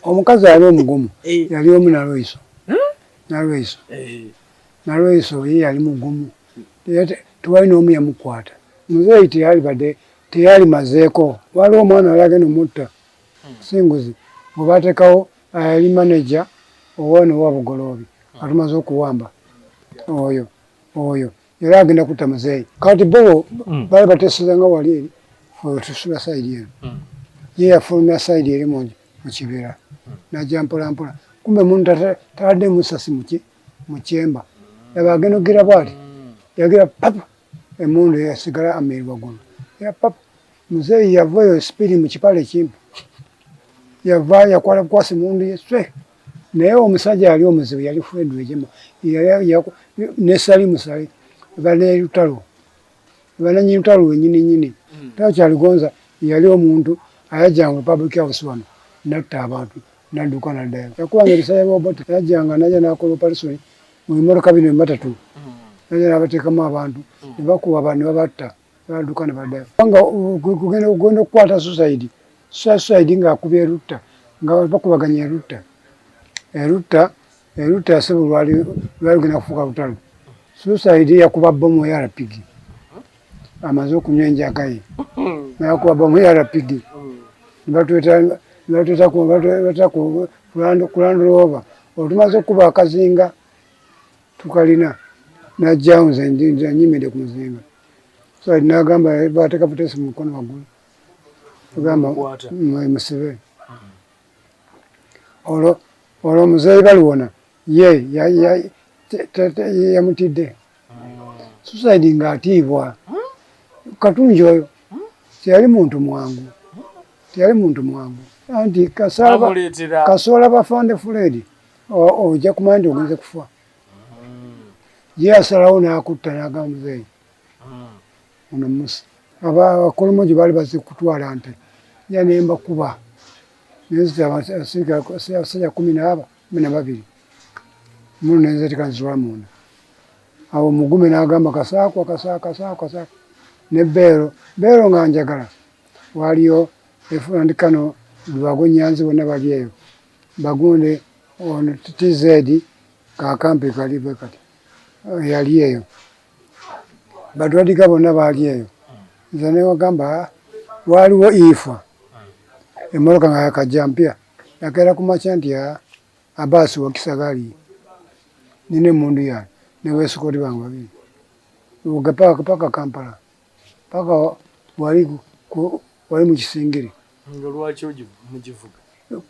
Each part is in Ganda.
Omukazi yali omugumu eh. Yali omu Nalweyiso Nalweyiso eh. Nalweyiso ye yali mugumu, tewali n'omu yamukwata. Muzeeyi teyali badde teyali mazeeko. Waliwo omwana yali agenda omutta Singuzi gwe bateekawo, yali maneja owano owa Bugoloobi atumaze okuwamba oyo oyo yali agenda kutta muzeeyi. Kati bo baali bateseza nga wali eri tusula sayidi eno ye yafulumya sayidi eri mu kibira najja mpola mpola, kumbe muntu taladde musasi muki mukyemba yaba agenda okugira bwati yagira papa emundu yasigala ameri waggulu ya papa. Muzeeyi yava eyo sipiidi mu kipale kimpi yava yakwala bukwasi mundu ye swe. Naye omusajja yali omuzibu yali Fred Rwigema ne Salimu Sale banelutalo bananyini lutalo lwenyini nyini. Lutalo Kyaligonza yali omuntu ayajjanga mu public house wano natta abantu nadduka naddayo. Yakubanga ebisajja bya Obote, yajjanga najja nakola operation mu bimotoka bino ematatu najja nabateekamu abantu ne bakuba abantu ne babatta badduka ne baddayo. Kubanga kugenda kugenda okukwata suicide suicide ng'akubye erutta nga bakubaganya erutta erutta erutta sebo lwali lwali lugenda kufuuka lutalo. Suicide yakuba bbomu ya RPG amaze okunywa enjaga ye nakuba bbomu ya RPG ne batweta ku Land Rover olutumaze okukuba akazinga tukalina najjawo nze nyimidde ku muzinga so nagamba bateeka buteesi mu mukono waggulu agamba musibe olwo olwo muzeeyi baliwona ye yamutidde suicide ng'atiibwa Katungi oyo teyali muntu mwangu, teyali muntu mwangu anti kasoola bafande Fred ojja kumanya nti ogenze kufa. Ye yasalawo n'akutta n'agamba muzeeyi ono musa abakolomojo baali bazze kutwala nte ya nembakuba nenzita abasajja 12 muno nenzetika nzitwala munda. Awo mugume n'agamba kasaakwa kasaakwa kasaakwa kasaakwa ne beero beero nga njagala waliyo efundikano Lubago Nyanzi bonna bali eyo bagunde ono TZ kakampi kali bwe kati yali eyo batwadiga bonna baali eyo. Nze newagamba waliwo ifa emmotoka nga yakajja mpya yakeera ku makya nti Abaasi wakisagali nina emundu yange ne besikoti bange babiri paka paka Kampala paka wali wali mu kisingiri. Nga lwaki mugivuga?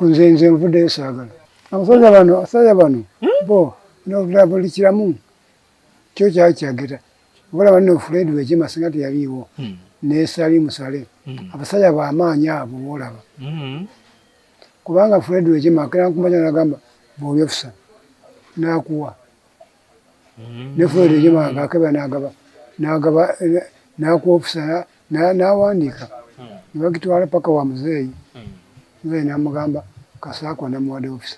Nze nze nvuddeyo saagala abasajja bano abasajja bano bo nobula buli kiramu kyo kyali kyageta olaba nno Fred Rwigema singa teyaliiwo ne Salim Saleh abasajja bamaanyi abo boolaba kubanga Fred Rwigema akera nkumaja nagamba bwoli ofisa nakuwa ne Fred Rwigema ngakeba nagaba nagaba nakuwa ofisa nawandiika ne bagitwala paka wa muzeeyi. Muzeeyi namugamba Kasaakwa namuwadde ofisa.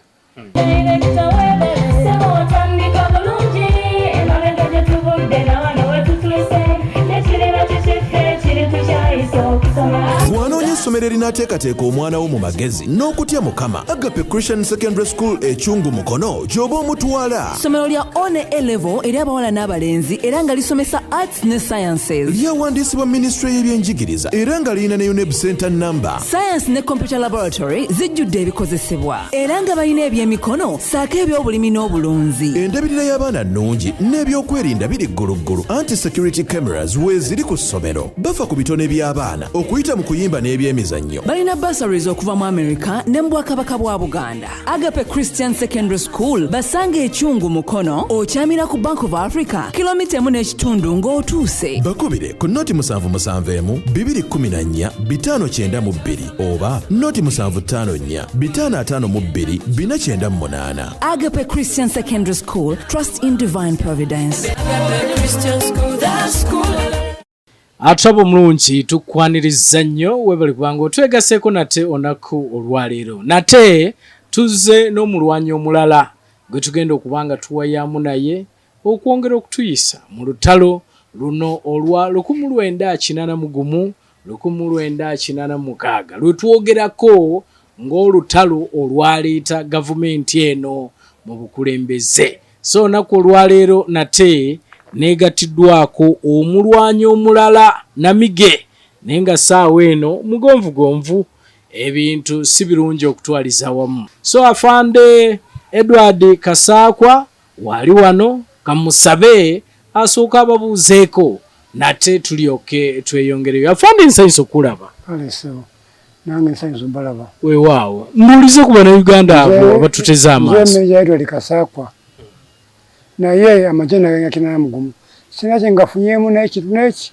Bw'anoonya essomero erinaateekateeka omwana wo mu magezi n'okutya Mukama, Agape Christian Secondary School e Kyungu Mukono gy'oba omutwala. Ssomero lya One A Level eri abawala n'abalenzi era nga lisomesa Arts ne Sciences. Lyawandiisibwa minisitule y'ebyenjigiriza era nga lirina ne UNEB Center number. Science ne Computer Laboratory zijjudde ebikozesebwa era nga balina ebyemikono ssaako eby'obulimi n'obulunzi. Endabirira y'abaana nnungi n'ebyokwerinda biri gguluggulu anti security cameras weeziri ku ssomero. Bafa ku bitone by'abaana okuyita mu kuyimba n'ebyemizannyo. Balina bursaries okuva mu America ne mu Bwakabaka bwa Buganda. Agape Christian Secondary School basanga ekyungu Mukono okyamira ku Bank of Africa kilomita emu n'ekitundu ng'otuuse. Bakubire ku noti 771 214 592 oba noti 754 552 498. Agape Christian Secondary School, trust in divine providence. Atwaba omulungi tukwaniriza nnyo webale kubanga otwegaseeko nate olunaku olwaleero. Nate tuzze n'omulwanyi omulala gwe tugenda okuba nga tuwayaamu naye okwongera okutuyisa mu lutalo luno olwa 1981 1986 lwe twogerako. ng'olutalo olwaleeta gavumenti eno mu bukulembeze. So olunaku olwaleero nate neegattiddwako omulwanyi omulala Namige, naye nga ssaawa eno mugonvugonvu, ebintu si birungi okutwaliza awamu. So Afande Edward Kasaakwa waali wano, kamusabe asooka ababuuzeeko nate tulyoke tweyongereyo. Afande, nsanyusa okulaba. Kale ssebo, nange nsanyusa obalaba. Weewaawo, mbuulize ku Bannayuganda abo abatuteze amaaso. Nze Meeja Edward Kasaakwa, naye amagye nagenga 81, sirina kye ngafunyeemu n'ekintu n'eki,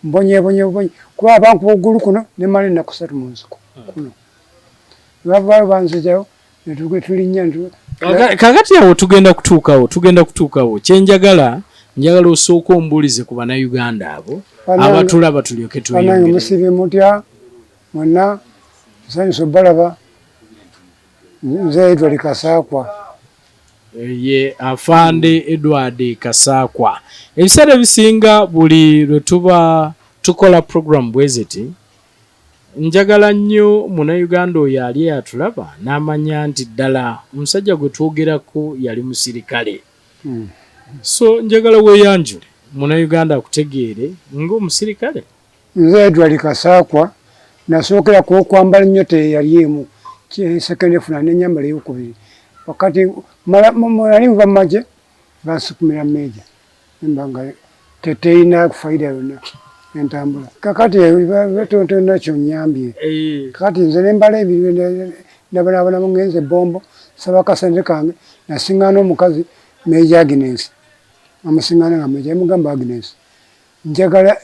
mbonyeebonye bubonye kuba bankuba okugulu kuno ne mmala ennaku 3 mu nsiko kuno, ne bavaayo banzijayo ne tulinnya. Kaakati awo tugenda kutuukawo, tugenda kutuukawo. Kyenjagala, njagala osooka ombuulize ku Bannayuganda abo abatulaba tulyoke Bannange, tweyongere. Musibye mutya mwenna? Nsanyusa obalaba. Nze Edward Kasaakwa. Ye Afande Edward Kasaakwa. Ebiseera ebisinga buli lwe tuba tukola program bwe ziti, njagala nnyo Munnayuganda oyo ali atulaba n'amanya nti ddala omusajja gwe twogerako yali musirikale. So njagala weeyanjule Munnayuganda akutegeere ng'omusirikale. Nze Edward Kasaakwa. Nasookera ku okwambala ennyo teyali emu, second lieutenant, n'ennyambala eyokubiri. Wakati nali nva mu magye, bansukumira meeja, nemba nga teterina faida yonna entambula. Kakati tolina kyonyambye. Kakati nze nembala ebiri, ndabonaabona, ngenze Bombo nsaba akasente kange. Nasiŋŋaana omukazi Meeja Agnes, amusiŋŋaana nga meeja, nemugamba, "Agnes, njagala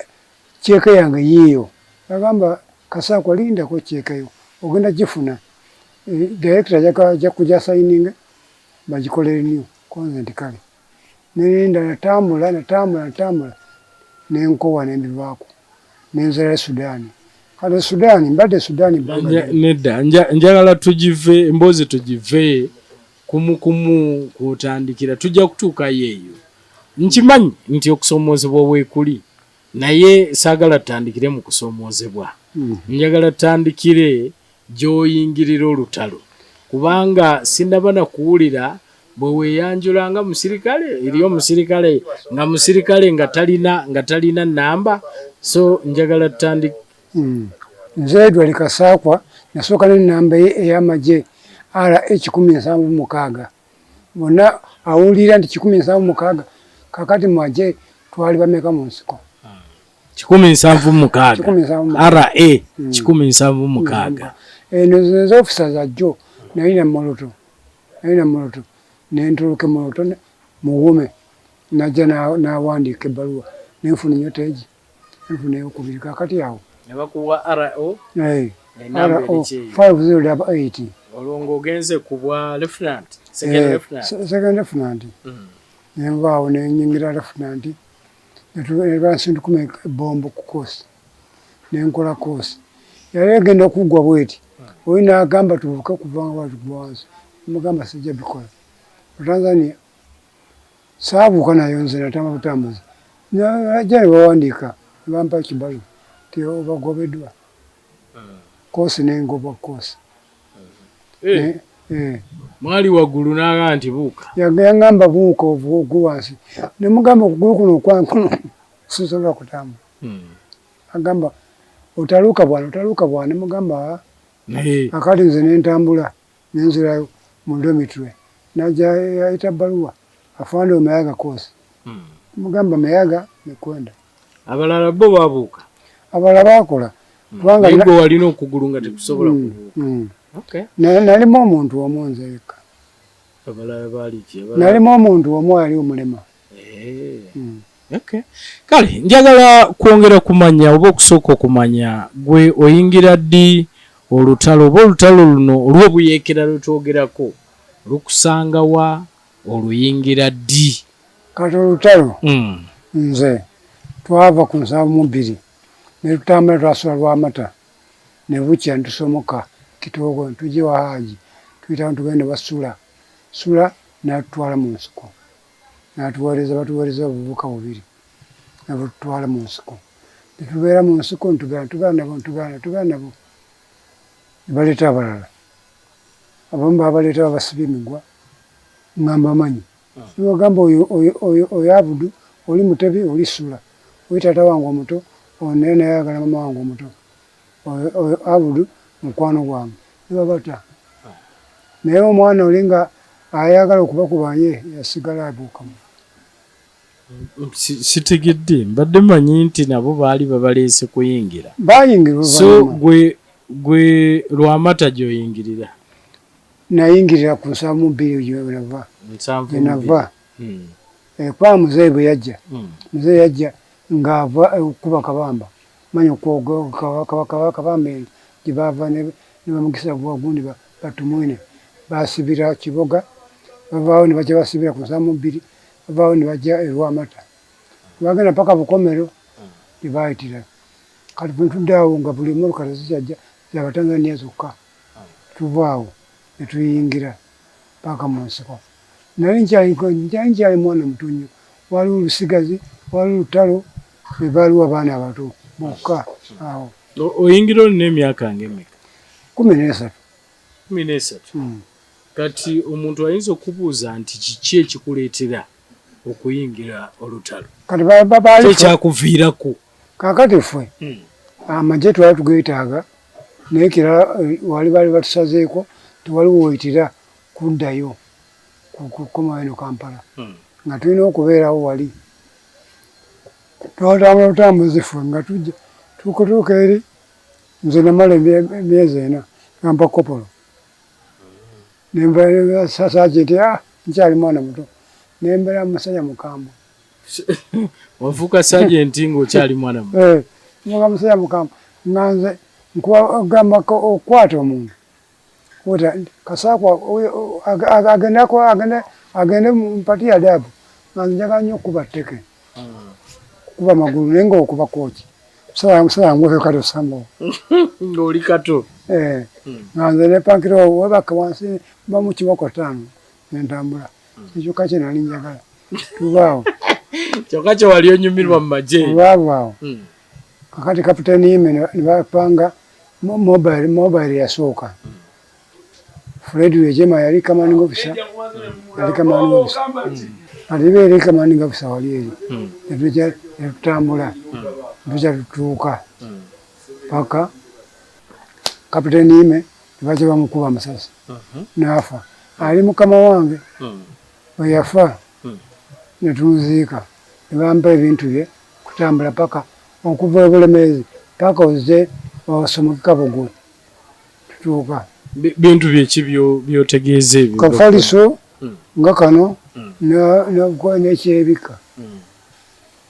cheque yange yiiyo." Agamba, "Kasaakwa, lindako, cheque yo ogenda gifuna, director ajja kujja signinge bagikolere new." Konze nti kale, nerinda. Natambula, natambula, natambula, nenkowa, nembivaako, nenzirayo Sudaani. Kale Sudaani, mbadde Sudaani bbanga. Nedda, njagala tugive emboozi, tugive kumu kumu kwotandikira, tujja kutuukayo eyo. Nkimanyi nti okusoomoozebwa weekuli, naye saagala tutandikire mu kusoomoozebwa. Njagala tutandikire gy'oyingirira olutalo, kubanga sinnaba na kuwulira bwe weeyanjula nga musirikale. Eri omusirikale nga musirikale nga talina namba, so njagala tutandike. Nze Edward Kasaakwa. Nasooka n'ennamba ey'amagye RA 176. Bonna awulira nti 176. Kakati mu magye twali bameka mu nsiko? 176. 176. RA 176. Eno nze ofisa zajjo nalina Moroto, nalina Moroto, nentoloka Moroto muwume, najja nawandiika ebbaluwa, nenfuna enyota egi, nenfuna eyokubiri. Kakati awo ne bakuwa RO. Enamba RO eri ki? 5088. Olwo ng'ogenze ku bwa lieutenant, second lieutenant. Second lieutenant. Nenvaawo nenyingira lieutenant, nebansindikuma ebombo ku course, nenkola course. Yali egenda okuggwa bweti, oli nagamba tubuuke okuva nga watugwa wansi. Mugamba sijja bikola. Tanzania saabuuka nayo, nze natamba butambuzi, ajja ne bawandiika ne bampa ekibaluwa ti obagobeddwa course, nengobwa course. Mwali waggulu n'agamba nti buuka. Yaŋŋamba buuka ogwe wansi, nemugamba okugulu kuno okwankuno sisobola kutambula. Agamba otaluuka bwana, otaluuka bwana. Nemugamba akati nze nentambula, nenzirayo mu dormitory, najja yayita bbaluwa, "Afande, umeaga course." Mugamba meaga nekwenda. Abalala bo babuuka? Abalala bakola kubanga Naye gwe walina okugulu nga tekusobola kubuuka. Nalimu omuntu omu nze yekka. Abalala baali ki? Nalimu omuntu omu ali omulema. Okay. Kale njagala kwongera kumanya oba okusooka okumanya, gwe oyingira ddi olutalo, oba olutalo luno olw'obuyeekera lwe twogerako lukusanga wa, oluyingira ddi? Kati olutalo, nze twava ku 72 ne tutambula, twasula Lwamata, ne bukya ne tusomoka Kitoogo, ne tujja ewa Haaji, tuyitawo ne tugenda wa Sula, n'atutwala mu nsiko, n'atuweereza, batuweereza obuvubuka bubiri ne bututwala mu nsiko, ne tubeera mu nsiko, ne tubeera nabo, ne tubeera nabo, ne baleeta abalala. Abamu babaleeta babasibye emigwa nga mbamanyi. Nibagamba oyo Abudu, oli Mutebi, oli Sula, oli taata wange omuto, ono naye naye ayagala mama wange omuto, oyo Abudu mukwano gwange, nibabata. Naye omwana oli nga ayagala okubakuba ye yasigala abuukamu. Sitegedde, mbadde manyi nti nabo baali babaleese kuyingira. Bayingira So oluvannyuma. Gwe Lwamata gy'oyingirira? Nayingirira ku 72 gye nava. 72. Gye nava. Kuba muzeeyi bwe yajja, muzeeyi yajja ng'ava okukuba Kabamba, manyi Kabamba eno gye baava ne bamugisa gundi Batumwine, basibira Kiboga, bavaawo ne bajja basibira ku 72, bavaawo ne bajja e Lwamata. Bagenda paka Bukomero gye baayitira. Kati bwe ntudde awo nga buli mmotoka tezikyajja za Batanzania zokka. Tuva awo ne tuyingira paka mu nsiko. Nali nkyali mwana muto nnyo. Waliwo olusigazi, waliwo olutalo, be baaliwo abaana abato bokka awo. Oyingira olina emyaka ng'emeka? 13. 13. Kati omuntu ayinza okubuuza nti kiki ekikuleetera okuyingira olutalo? Kati baali Ki ekyakuviirako? Kaakati ffe amagye twali tugeetaaga, naye kirala wali baali batusazeeko tewali woyitira kuddayo kukomawo eno Kampala, nga tulina okubeerawo wali. Twatambula butambuzi ffe nga tujja tukutuuka eri, nze namala emyezi 4 bampa kopolo. Nenva sajenti, nkyali mwana muto, nembeera musajja mukambwe. Wafuuka sajenti ng'okyali mwana muto? Nfuuka musajja mukambwe nga nze nkugamba okukwata omuntu. Kasaakwa agende mpatie adabu, nga nze njagala nnyo okukuba tteke, kukuba magulu, naye ng'okuba kooki. Musajja ngufe kato sambo. Ng'oli kato. Nga nze nepankira webaka wansi mba mu kiboko 5 nentambula. Ekyo kye nali njagala. Tuvaawo. Kyokka kye wali onyumirwa mu magye. Olwavaawo. Kakati Kapitaani Yime ne bapanga mobile yasooka. Fred Rwigema yali commanding officer, yali commanding officer. Kati iba eri commanding officer wali eri. Ne tutambula, tujja tutuuka paka Kapitaani Yime ne bajja bamukuba amasasi n'afa. Ali mukama wange bwe yafa ne tumuziika, ne bampa ebintu bye kutambula paka okuva e Bulemeezi paka ozze osomoke Kabugwe tutuuka. Bintu bye ki by'otegeeza ebyo? Kafaliso nga kano n'ekyebika.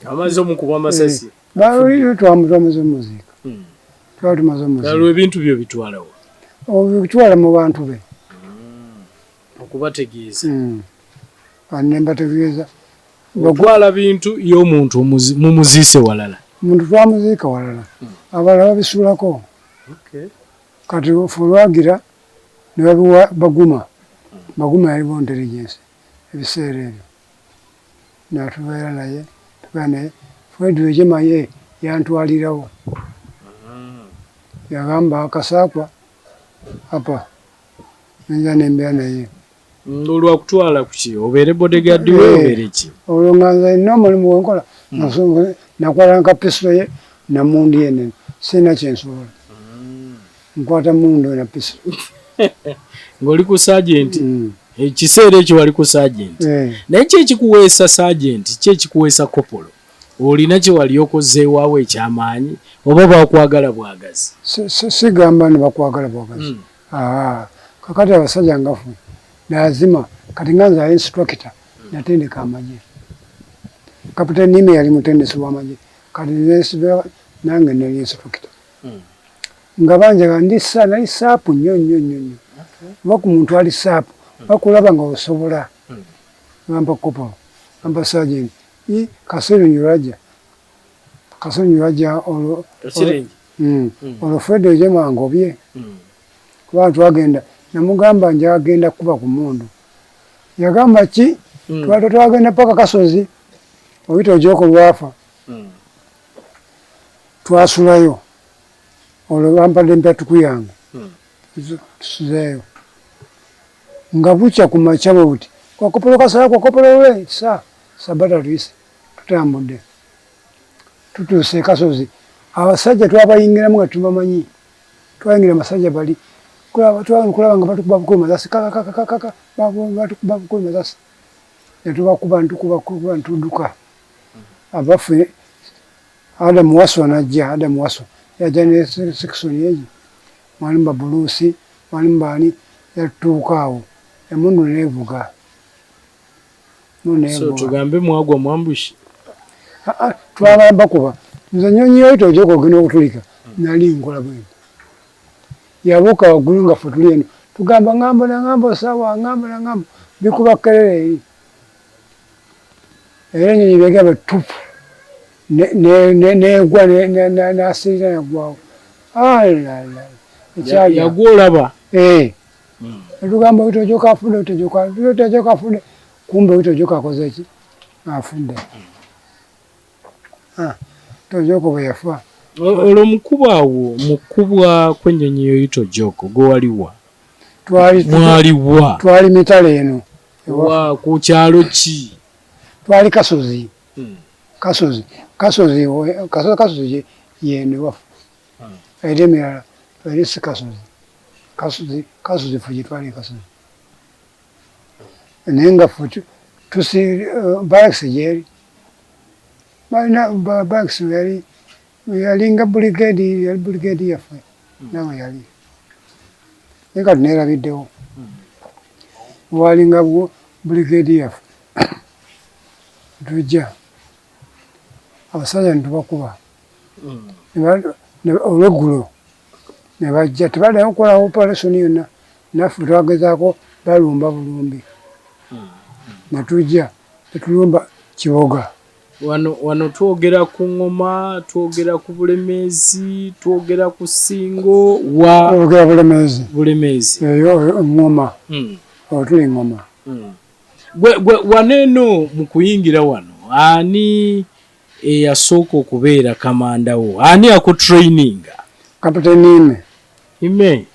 Amaze omukuba amasasi? Twamaze omuziika. Twali tumaze omuziika. Olwo ebintu byo bitwalawa? Obitwala mu bantu be. Okubategeeza. Ne mbategeeza. Otwala bintu y'omuntu mumuziise walala? Omuntu twamuziika walala. Abalala babisuulako. Kati ffe olwagira ne babiwa Baguma. Baguma yaliwo intelligence ebiseera ebyo. Natubeera naye, tubeera naye. Fred Rwigema ye yantwalirawo. Yagamba Kasaakwa apa nja nembeera naye. Olwakutwala ku ki? Obeere bodyguard we obeere ki? Olwo nga nze nina omulimu gwe nkola, nakwata nka pisito ye na mmundu ye ennene, sirina kye nsobola. Nkwata mmundu na pisito. Ng'oli ku sergeant? Ekiseera ekyo wali ku sergeant. Naye ki ekikuweesa sergeant? Ki ekikuweesa kopolo? Olina kye wali okozeewaawo eky'amaanyi oba bakwagala bwagazi? Sigamba nti bakwagala bwagazi. Kakati abasajja nga ffe lazima, kati nga nze ali instructor, natendeka amagye. Kapitaani Nime yali mutendesi w'amagye, kati nange nali instructor. Nga banjaga nali sharp nnyo nnyo nnyo nnyo. Oba ku muntu ali sharp, bakulaba nga osobola. Bampa kopolo, bampa sergeant. Kasirungi lwajja. Kasirungi lwajja olwo. Olwo Fred Rwigema ngobye. Kuba twagenda, namugamba njagenda kukuba ku mmundu. Yagamba ki? Twali twagenda paka Kasozi, oyita Ojoko lwafa. Twasulayo. Olwo bampadde empatuku yange. Tusuzeeyo. Nga bukya ku makya bwe buti, kwakopolo kasala kwakopolo sa sabata tuyise tutambudde tutuuse e Kasozi. Abasajja twabayingiramu nga tubamanyi, twayingira abasajja bali kulaba nga batukuba bukubi masasi kakakakaka, batukuba bukubi masasi ne tubakuba ntukuba ntuduka. Abaffe Adamu Waswa najja, Adamu Waswa yajja ne section egi mwalimu babuluusi mwalimu baani, yatutuuka awo emundu neevuga. So tugambe mwagwa mwambushi twabala bakuba. Nze nyonyi yoyita ojoka ogenda okutulika nali nkola bwenti, yabuuka waggulu nga ffe tuli eno tugamba ŋŋambo na ŋŋambo sawa ŋŋambo na ŋŋambo bikuba kerere eri, era enyonyi byegamba tupu negwa nasirira nagwawo. Yagwa olaba netugamba oyita ojoka afudde, oyita ojoka afudde, kumbe oyita ojoka akoze ki, afudde. Tojoko bwe yafa. Olwo mukuba awo mukubwa kw'ennyonyi yoyita Ojoko gwe waliwa? Mwaliwa? Twali mitala eno. Wa ku kyalo ki? Twali Kasozi. Kasozi Kasozi Kasozi Kasozi yeno ewaffe. Eri emirala eri si Kasozi. Kasozi Kasozi ffe gye twali Kasozi. Naye nga ffe tusi barracks gyeri balina barracks yali yalinga brigade, yali brigade yaffe nawe yali, naye kati neerabiddewo walinga brigade yaffe. Tujja abasajja netubakuba olweggulo ne bajja tebaddayo kukola operation yonna, naffe twagezaako balumba bulumbi netujja netulumba Kiboga. Wano twogera ku Ngoma, twogera ku Bulemeezi, twogera ku Singo, wa twogera Bulemeezi. Bulemeezi. Eyo Ngoma. Otuli Ngoma. Gwe wano eno mu kuyingira wano ani eyasooka okubeera kamanda wo? Ani akutraininga? Captain Ime. Ime?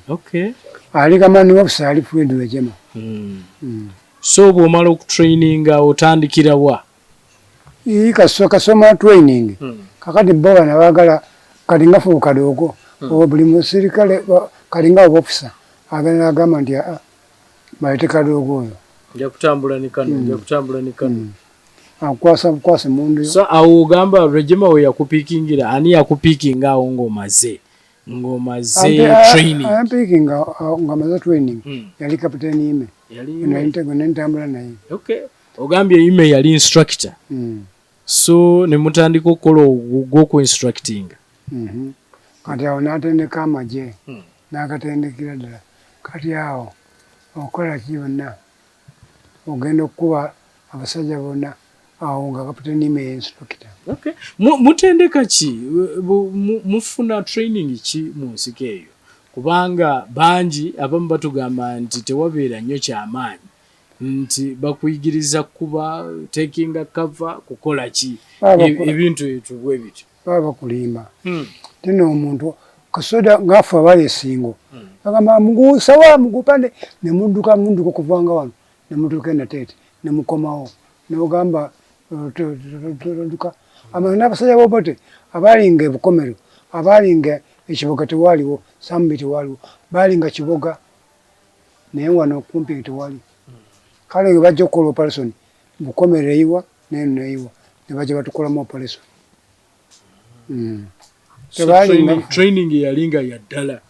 Okay. Ali commanding officer ali Fred Rwigema. So bw'omala okutraininga otandikira wa? Kasoma training. Kakati bo bano baagala kati nga fuuka kadoogo. Buli musirikale kali nga officer agenda n'agamba nti baleete kadoogo oyo. Nja kutambula ne kano, nja kutambula ne kano. Akwasa bukwasa emundu yo. So awo ogamba Rwigema we yakupiikingira, ani yakupiikinga awo ng'omaze? Ng'omaze training. Ampiikinga ng'amaze training yali Captain Ime. Yali ntambula naye. Okay. Ogambye Ime yali instructor. So ne mutandika okukola ogw'okuinstructinga. Kati awo n'atendeka amagye, n'agatendekera ddala. Kati awo okola ki yonna? Ogenda okukuba abasajja bonna awo nga Captain Ime instructor. Okay. Mutendeka ki? Mufuna training ki mu nsiko eyo? Kubanga bangi abamu batugamba nti tewabeera nnyo kyamaanyi, nti bakuyigiriza kuba taking cover, kukola ki, ebintu ebyo bwe bityo. Baba bakulimba. Tino omuntu kasoda ng'afe abali esingo bagamba mugusawa mugupande ne mudduka mudduka okuvanga wano ne mutuuka e Nateete ne mukomawo n'ogamba tudduka. N'abasajja b'Obote abaalinga ebukomero, abaalinga ekiboga tewaaliwo, Sambi tewaaliwo, baalinga Kiboga naye wano kumpi tewali. Kale nga bajja okukola operation Bukomero eyiwa n'eno neyiwa ne bajja batukolamu operation. Training yalinga ya ddala.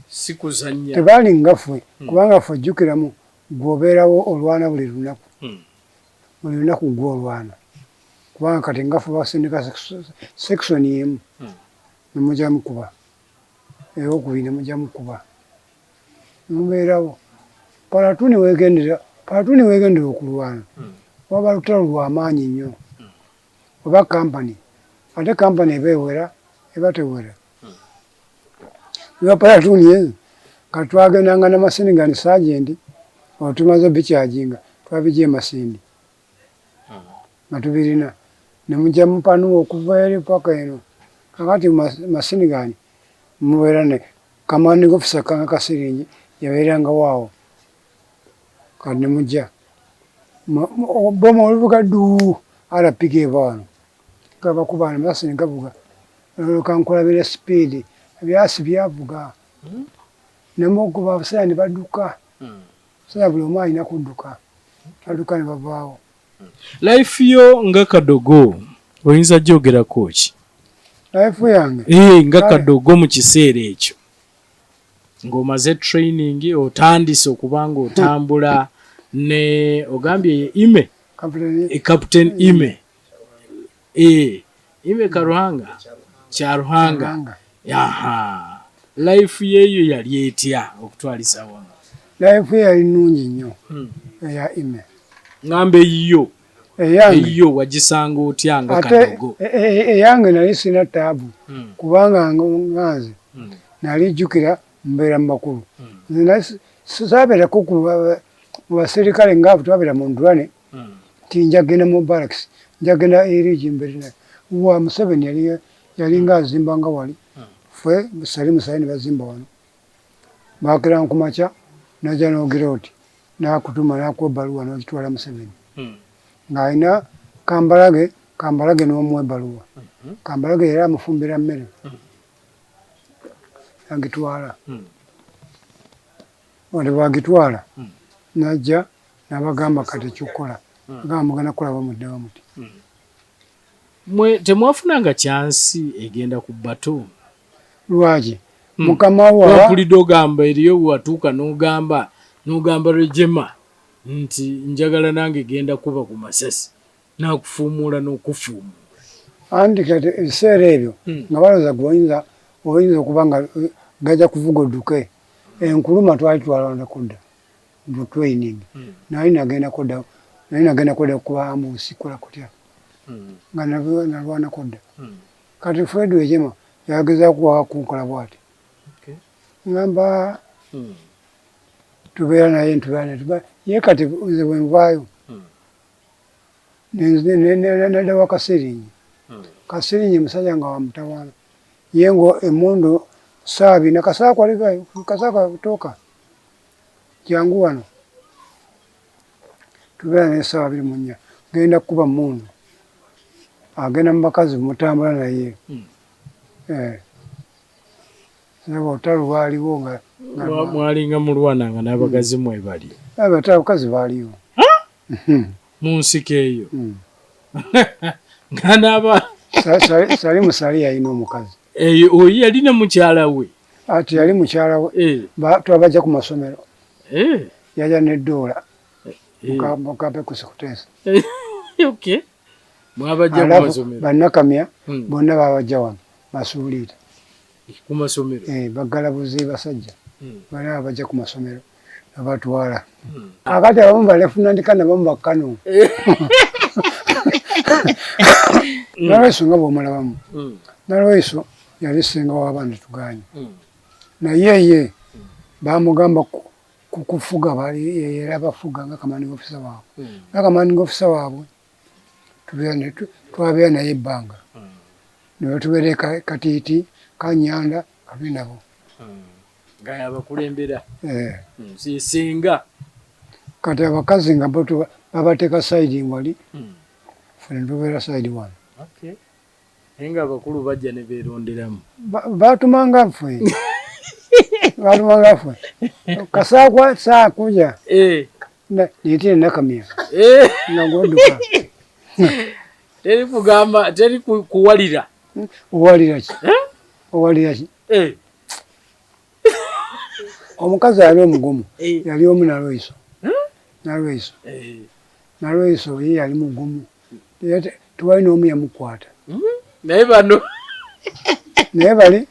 Si kuzannya. Tebaalinga ffe kubanga ffe ojjukiramu gw'obeerawo olwana buli lunaku. Buli lunaku gwe olwana. Kubanga kati nga ffe basindika section emu ne mujja mukuba, ey'okubiri ne mujja mukuba. Mubeerawo. Platoon weegendera, platoon weegendera okulwana waba lutalo lwa maanyi nnyo. Oba company, ate company eba ewera, eba tewera. Eba platoon ezo kati twagendanga na machine gun sergeant olwo tumaze obikyajinga twabijja e Masindi nga tubirina ne mujja mupanuwa okuva eri paka eno. Kakati machine gun mubeera ne commanding officer Kanga Kasiringi yabeerangawo awo. Kati nemujja bomu oluvuga ddu rpg eva wano gabakuba amasasi ne gavuga kankulabira sipiidi ebyasi byavuga hmm. Nemukuba abasajja ne badduka hmm. Abasajja buli omu alina kudduka badduka ne bavaawo. Life yo nga kadogo oyinza gyogerako ki? Life yange eh, nga kadogo mu kiseera ekyo ng'omaze training otandise okuba nga otambula ne ogambye ime Captain Ime eh, Ime Karuhanga Kyaruhanga aha life yeeyo yali etya okutwaliza wamu? Life ye yali nnungi nnyo hmm. Eya Ime ngamba eyiyo eyiyo wagisanga otya nga kadogo? E, e, e, eyange nali sina taabu hmm. Kubanga nga nze hmm. Nali jjukira mbeera mu bakulu nze saabeerako mu baserikale nga twabeera mu ndulane nti njagenda mu barracks njagenda erigi mbeere wa Museveni yali yalinga azimba nga wali ffe Salimu Sali ne bazimba wano bakera nkumakya naja nogira oti nakutuma nakuwa ebbaluwa nogitwala Museveni hmm. ng'alina Kambalage Kambalage n'omuwa ebbaluwa hmm. Kambalage yali amufumbira mmere hmm. Agitwala wati bwagitwala najja nabagamba kati ekyokukola gamba mugenda kukola bamudde bamuti. Mwe temwafunanga kyansi egenda ku bato? Lwaki? Hmm. Mukama wo wapulidde ogamba eriyo watuuka n'ogamba n'ogamba Rejema nti njagala nange genda kuba ku masasi nakufuumuula n'okufuumuula. Anti kati ebiseera ebyo hmm. nga balowooza gwe oyinza oyinza okuba nga eh, gajja kuvuga odduke. Enkuluma twali twalonda kudda mu training hmm. Nali nagenda kudda nali nagenda kudda kuba ambusi kola kutya hmm. Nga nalwana kudda hmm. Kati Fred Wejema yagezaako kunkola bwati ngamba tubeera naye ntubeera naye ye kati nze bwe nvaayo nadda wa Kasiringi Kasiringi musajja nga wamutawaana ye ngo emundu saabi nakasaako kasaako toka jangu wano tubeera naye essaawa 24 genda kukuba mmundu agenda mu bakazi mutambula naye hmm. eh. Olutalo lwaliwo nga mwalinga mulwana nga n'abakazi hmm. mwebali abakazi baaliwo hmm. mu nsiko eyo nga n'aba Salimu Sali yalina omukazi eyo oyo yalina mukyala we ati yali mukyala we eh. Twabajja ku masomero eh. Yaja nedoola eh. Mukampekusi kuteesa Bannakamya hmm. Bonna babajja wano basuuliita ku masomero baggalabuzi basajja hmm. Bana babajja ku masomero babatwala hmm. Akati abamu balefunandika nabamu bakkano Nalweso nga bwomulabamu Nalweso yali senga w'abaana tuganye naye ye bamugamba kukufuga bali era bafuga nga commanding officer waabwe nga commanding officer waabwe twabeera naye ebbanga netubeera Katiiti Kanyanda katuli nabo nga yabakulembera eh. Singa kati abakazi nga bo babateeka side wali ffe netubeera side wano naye nga abakulu bajja ne beeronderamu batumanga ffe batumanga ffe kasaakwa saakuja eh. Nitire nakamya eh. Nga gwoduka teri kugamba teri kuwalira owalira ki eh? Owalira ki omukazi yali omugumu yali omu Nalweso Nalweso Nalweso ye yali mugumu tewali n'omu yamukwata hmm? Naye bano naye bali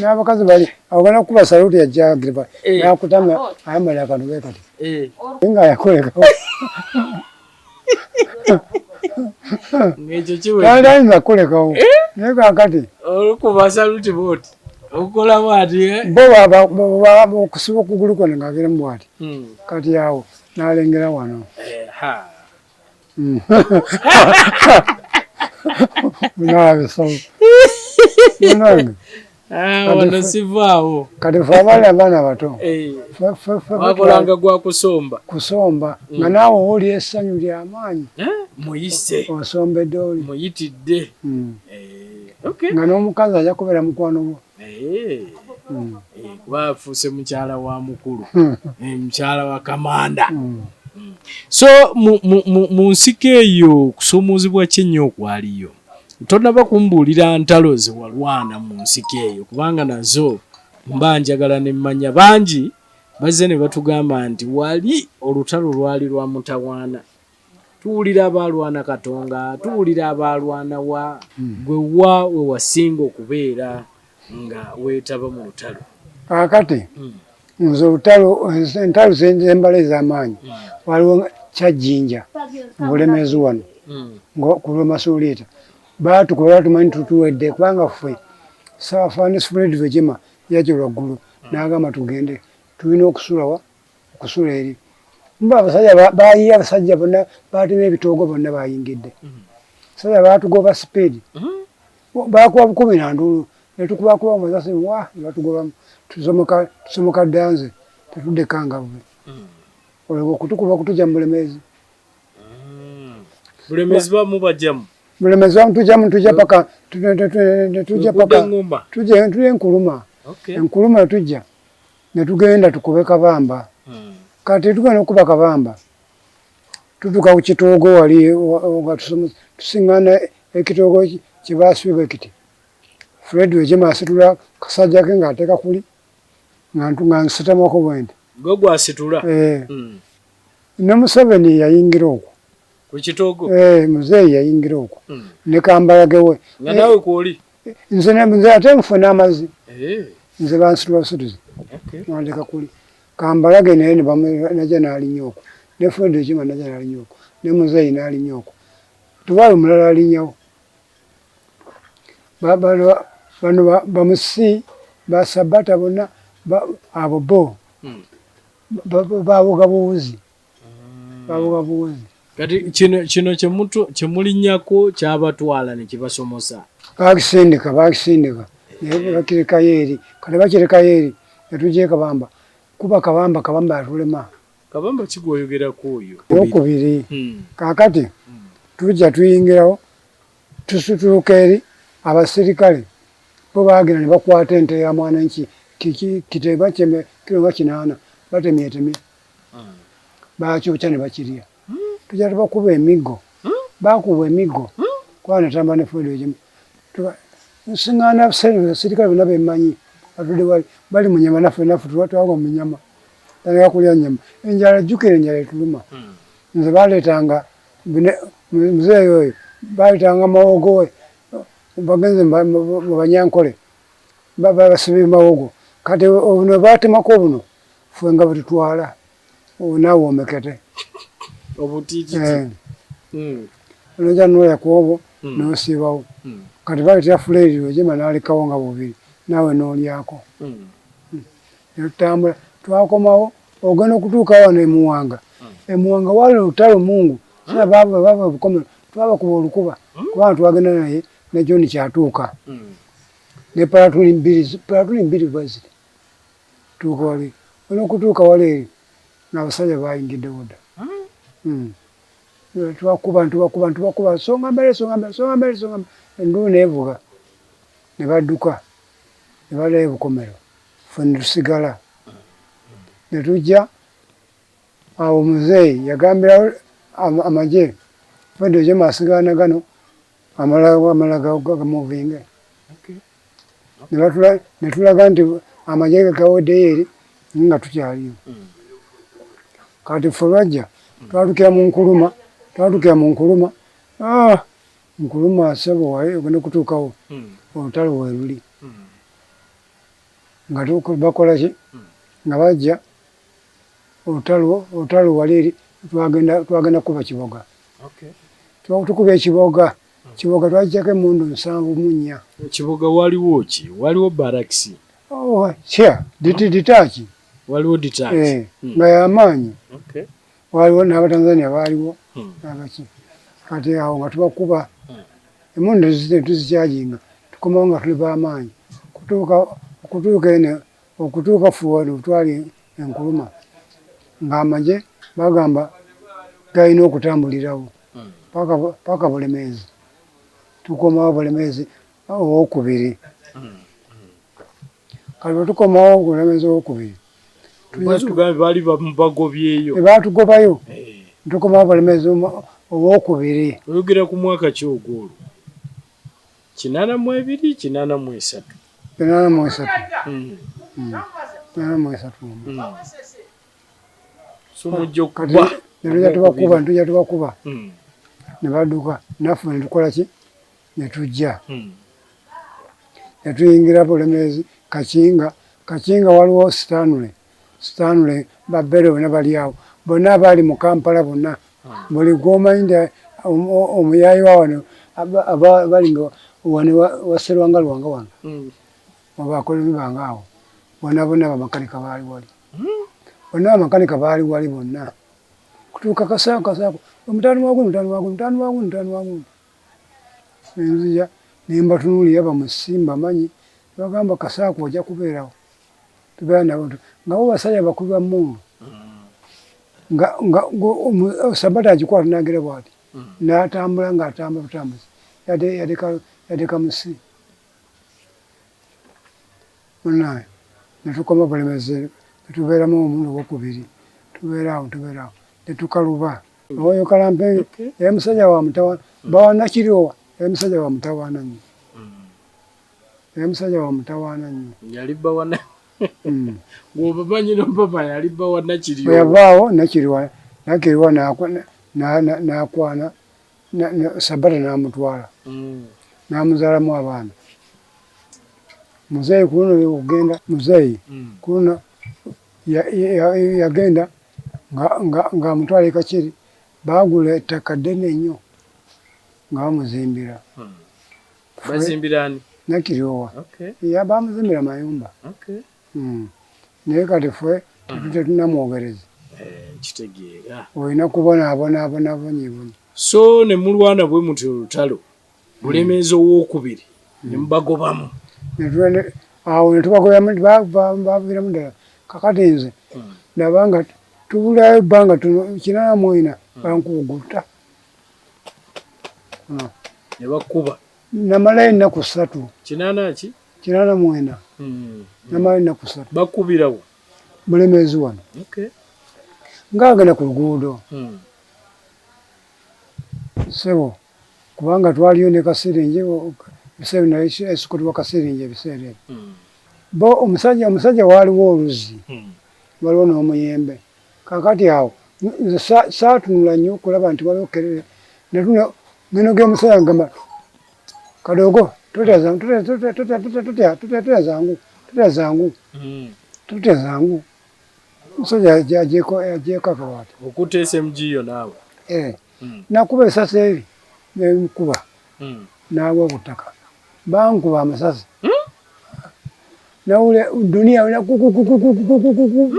n'abakazi bali agana kukuba saluti yajja eh. Nakutama ayambala akantu ke kati eh. Nga yakolekawo ayinza kukolekawo eh? Naye kakati olukuba saluti bwoti okukola bwati bo okusiba okugulu kwona ngaageramu bwati hmm. Kati awo nalengera wano Munange. Ah, wano sivaawo. Kati fe abaali abaana bato eh, wakolanga gwa kusomba kusomba mm. Nga naawe owulira essanyu ly'amaanyi eh, muyise osombedde oli muyitidde mm. eh, nga n'omukazi ajja kubeera mukwano gwo mm. Kuba afuuse mukyala wa mukulu mukyala wa kamanda. So mu nsiko eyo kusoomoozebwa ki ennyo okwaliyo? Tonaba kumbuulira ntalo ze walwana mu nsiko eyo, kubanga nazo mba njagala ne mmanya. Bangi bazze ne batugamba nti wali olutalo lwali lwa mutawaana. Tuwulira abaalwana Katonga, tuwulira abaalwana wa gwe wa we wasinga okubeera nga weetaba mu lutalo? Kaakati nze olutalo, entalo zembala ez'amaanyi, waliwo Kyajjinja mu Bulemeezi wano ku lw'Emasuuliita. Baatukuba batumanyi tutuwedde kubanga ffe Saafaani Fred Rwigema yajja lwaggulu n'agamba tugende tulina okusula wa okusula eri. Mba abasajja bayiye abasajja bonna batemye ebitoogo bonna bayingidde. Abasajja baatugoba sipiidi. Bakuba bukubi na nduulu ne tukubakuba amasasi wa ne batugobamu tusomoka tusomoka ddanze tetudde Kangavve. Olwo okutukuba kutujja mu Bulemeezi. Bulemeezi bamubajjamu. Bulemeezi bamutujjamu tujja paka tujja paka tujja tujja Enkuluma. Enkuluma tujja ne tugenda tukube Kabamba. Kati tugenda okuba Kabamba tutuuka ku kitoogo wali nga tusiŋŋaana ekitoogo kye baasibye bwe kiti. Fred Rwigema asitula kasajja ke ng'ateeka kuli nga nsitamako bwe nti. Gwe gwasitula? Eh. Ne Museveni yayingira okwo. Ku kitoogo? Eh, muzeeyi yayingira okwo. Ne Kambalage we. Nga naawe kw'oli? Nze nze ate nfe n'amazzi. Nze bansitula busituzi. Nandeka kuli. Kambalage naye najja n'alinnya okwo. Ne Fred Rwigema najja n'alinnya okwo. Ne muzeeyi n'alinnya okwo. Tewali mulala alinnyawo. Bano bamusi basabata bonna abo bo babuga buwuzi. Babuga buwuzi. Kati kino kino kyemulinnyako kyabatwala ne kibasomosa. Baakisindika baakisindika naye bakirekayo eri. Kati bakirekayo eri ne tujja e Kabamba. Kuba Kabamba Kabamba yatulema. Kabamba ki gw'oyogerako oyo? Owokubiri. Kaakati tujja tuyingirawo tusituuka eri abasirikale bo baagenda ne bakwata ente ya mwananchi kite bakyeme kiro nga 8 batemyetemye. Baakyokya ne bakirya. Tujja tubakuba emiggo. Baakubwa emiggo. Kuba natamba ne Fred Rwigema. Nsiŋŋaana abasirikale bonna be mmanyi batudde wali bali mu nnyama naffe naffe twagwa mu nnyama. Tandika kulya nnyama. Enjala jjukira enjala etuluma. Nze baaleetanga muzeeyi oyo baleetanga mawogo we bagenze mu Banyankole basibye mawogo. Kati obuno baatemako buno ffe nga bwe tutwala naawe omekete. Obutiititi. Nojja n'olya ku obwo n'osiibawo. Kati baleetera Fred Rwigema n'alekawo nga bubiri naawe n'olyako. Ne tutambula twakomawo ogenda okutuuka wano e Muwanga. E Muwanga waali olutalo Mungu. Bava Bukomero twabakuba olukuba kubanga twagenda naye ne John Kyatuuka. Ne platoon bbiri platoon bbiri bwe ziti. Tuuka wali olina okutuuka wali eri ng'abasajja bayingiddewo dda. Tubakuba ntubakuba ntubakuba songa mbele songa mbele songa mbele songa mbele enduulu n'evuga ne badduka ne baddayo e Bukomero ffe ne tusigala ne tujja awo muzeeyi yagambirawo amagye Fred Rwigema asigala na gano amalala gamuvinge. Ne tulaga nti amagye gaweddeyo eri nga tukyaliyo. Kati ffe olwajja twatukira mu Nkuluma twatukira mu Nkuluma Nkuluma ssebo ogenda okutuukawo olutalo weeruli. Nga bakola ki? Nga bajja olutalo olutalo wali eri twagenda twagenda kukuba Kiboga. Tukuba ekiboga Kiboga twaggyako emmundu 74. Kiboga waliwo ki? Waliwo barracks? Oh, kya detach. Waliwo detach. Nga y'amaanyi. Waliwo n'Abatanzania baaliwo n'abaki. Kati awo nga tubakuba emmundu tuzikyajinga tukomawo nga tuli b'amaanyi. Okutuuka eno, okutuuka ffe wano twali enkuluma ng'amagye bagamba galina okutambulirawo paka Bulemeezi. Tukomawo Bulemeezi owokubiri. Kati bwe tukomawo Bulemeezi owokubiri baali bagobyeyo, batugobayo, tukomawo Bulemeezi owokubiri. Oyogera ku mwaka ki ogwo olwo? 82, 83? 83. 83. So mujja okuba netujja tubakuba, netujja tubakuba ne badduka, naffe netukola ki, netujja netuyingira Bulemeezi Kakinga. Kakinga waliwo Stanley, Stanley babbere bonna bali awo, bonna abaali mu Kampala bonna, buli gwomanyi nti omuyaayi wa wano bali nga wano wa Serwanga Lwanga wano abakoloni bange awo bonna bonna bamakanika baali wali, bonna bamakanika baali wali bonna kutuuka Kasaako. Kasaako omutaano wagundi, mutaano wagundi, mutaano wagundi, mutaano wagundi. Nenzija nembatunuulira bamusimba manyi bagamba Kasaako ojja kubeerawo, tubeera nabo nga bo basajja bakulu ba mmundu, nga sabata agikwata nagira bwati n'atambula ng'atambula butambuzi yadde kamusi munaye. Netukoma Bulemezi, netubeeramu omulundi ogwokubiri, tubeera awo, tubeera awo, netukaluba oyo Kalampenge yali musajja wa mutawaana, bawanakiriowa yali musajja wa mutawaana nnyo, yali musajja wa mutawaana nnyo. Yali bawana gwobamanyi nopapa yali bawa Nakiriowa. Bwe yavaawo Nakiriwa, Nakiriwa n'akwana Sabata n'amutwala n'amuzaalamu abaana. Muzeeyi ku luno okugenda, muzeeyi ku luno yagenda ng'amutwala e Kakiri, baagula ettaka ddene nnyo nga bamuzimbira. Bazimbira ani? Nakiriowa bamuzimbira mayumba. Naye kati ffe tetunamwogereza. Kitegeera. Olina kubonaabonabonabonyibonyi. So ne mulwana bwe mutyo olutalo Bulemeezi owokubiri ne mubagobamu. Awo netubagobamu, baviiramu ddala. Kakati nze nabanga tubulayo ebbanga tono, 84 bankuguta. Ne bakuba. Namalayo ennaku 3. 80 ki? 84. Namalayo ennaku 3. Bakubirawo? Bulemeezi wano. Ngaagenda ku luguudo. Ssebo, kubanga twaliyo ne Kasiringi ebiseera naye escort wa Kasiringi ebiseera ebyo. Bo omusajja waaliwo oluzzi, waliwo n'omuyembe. Kaakati awo nze saatunula nnyo okulaba nti waliwo kerere, natuna meno g'omusajja ngamba kadogo totya zangu, totya zangu, totya zangu. Omusajja agyeko akawaata. Okutte SMG yo naawe? Nakuba esasi eri nenkuba n'agwa ku ttaka. Bankuba amasasi. Nawulira duniya yonna kukukukukukukuku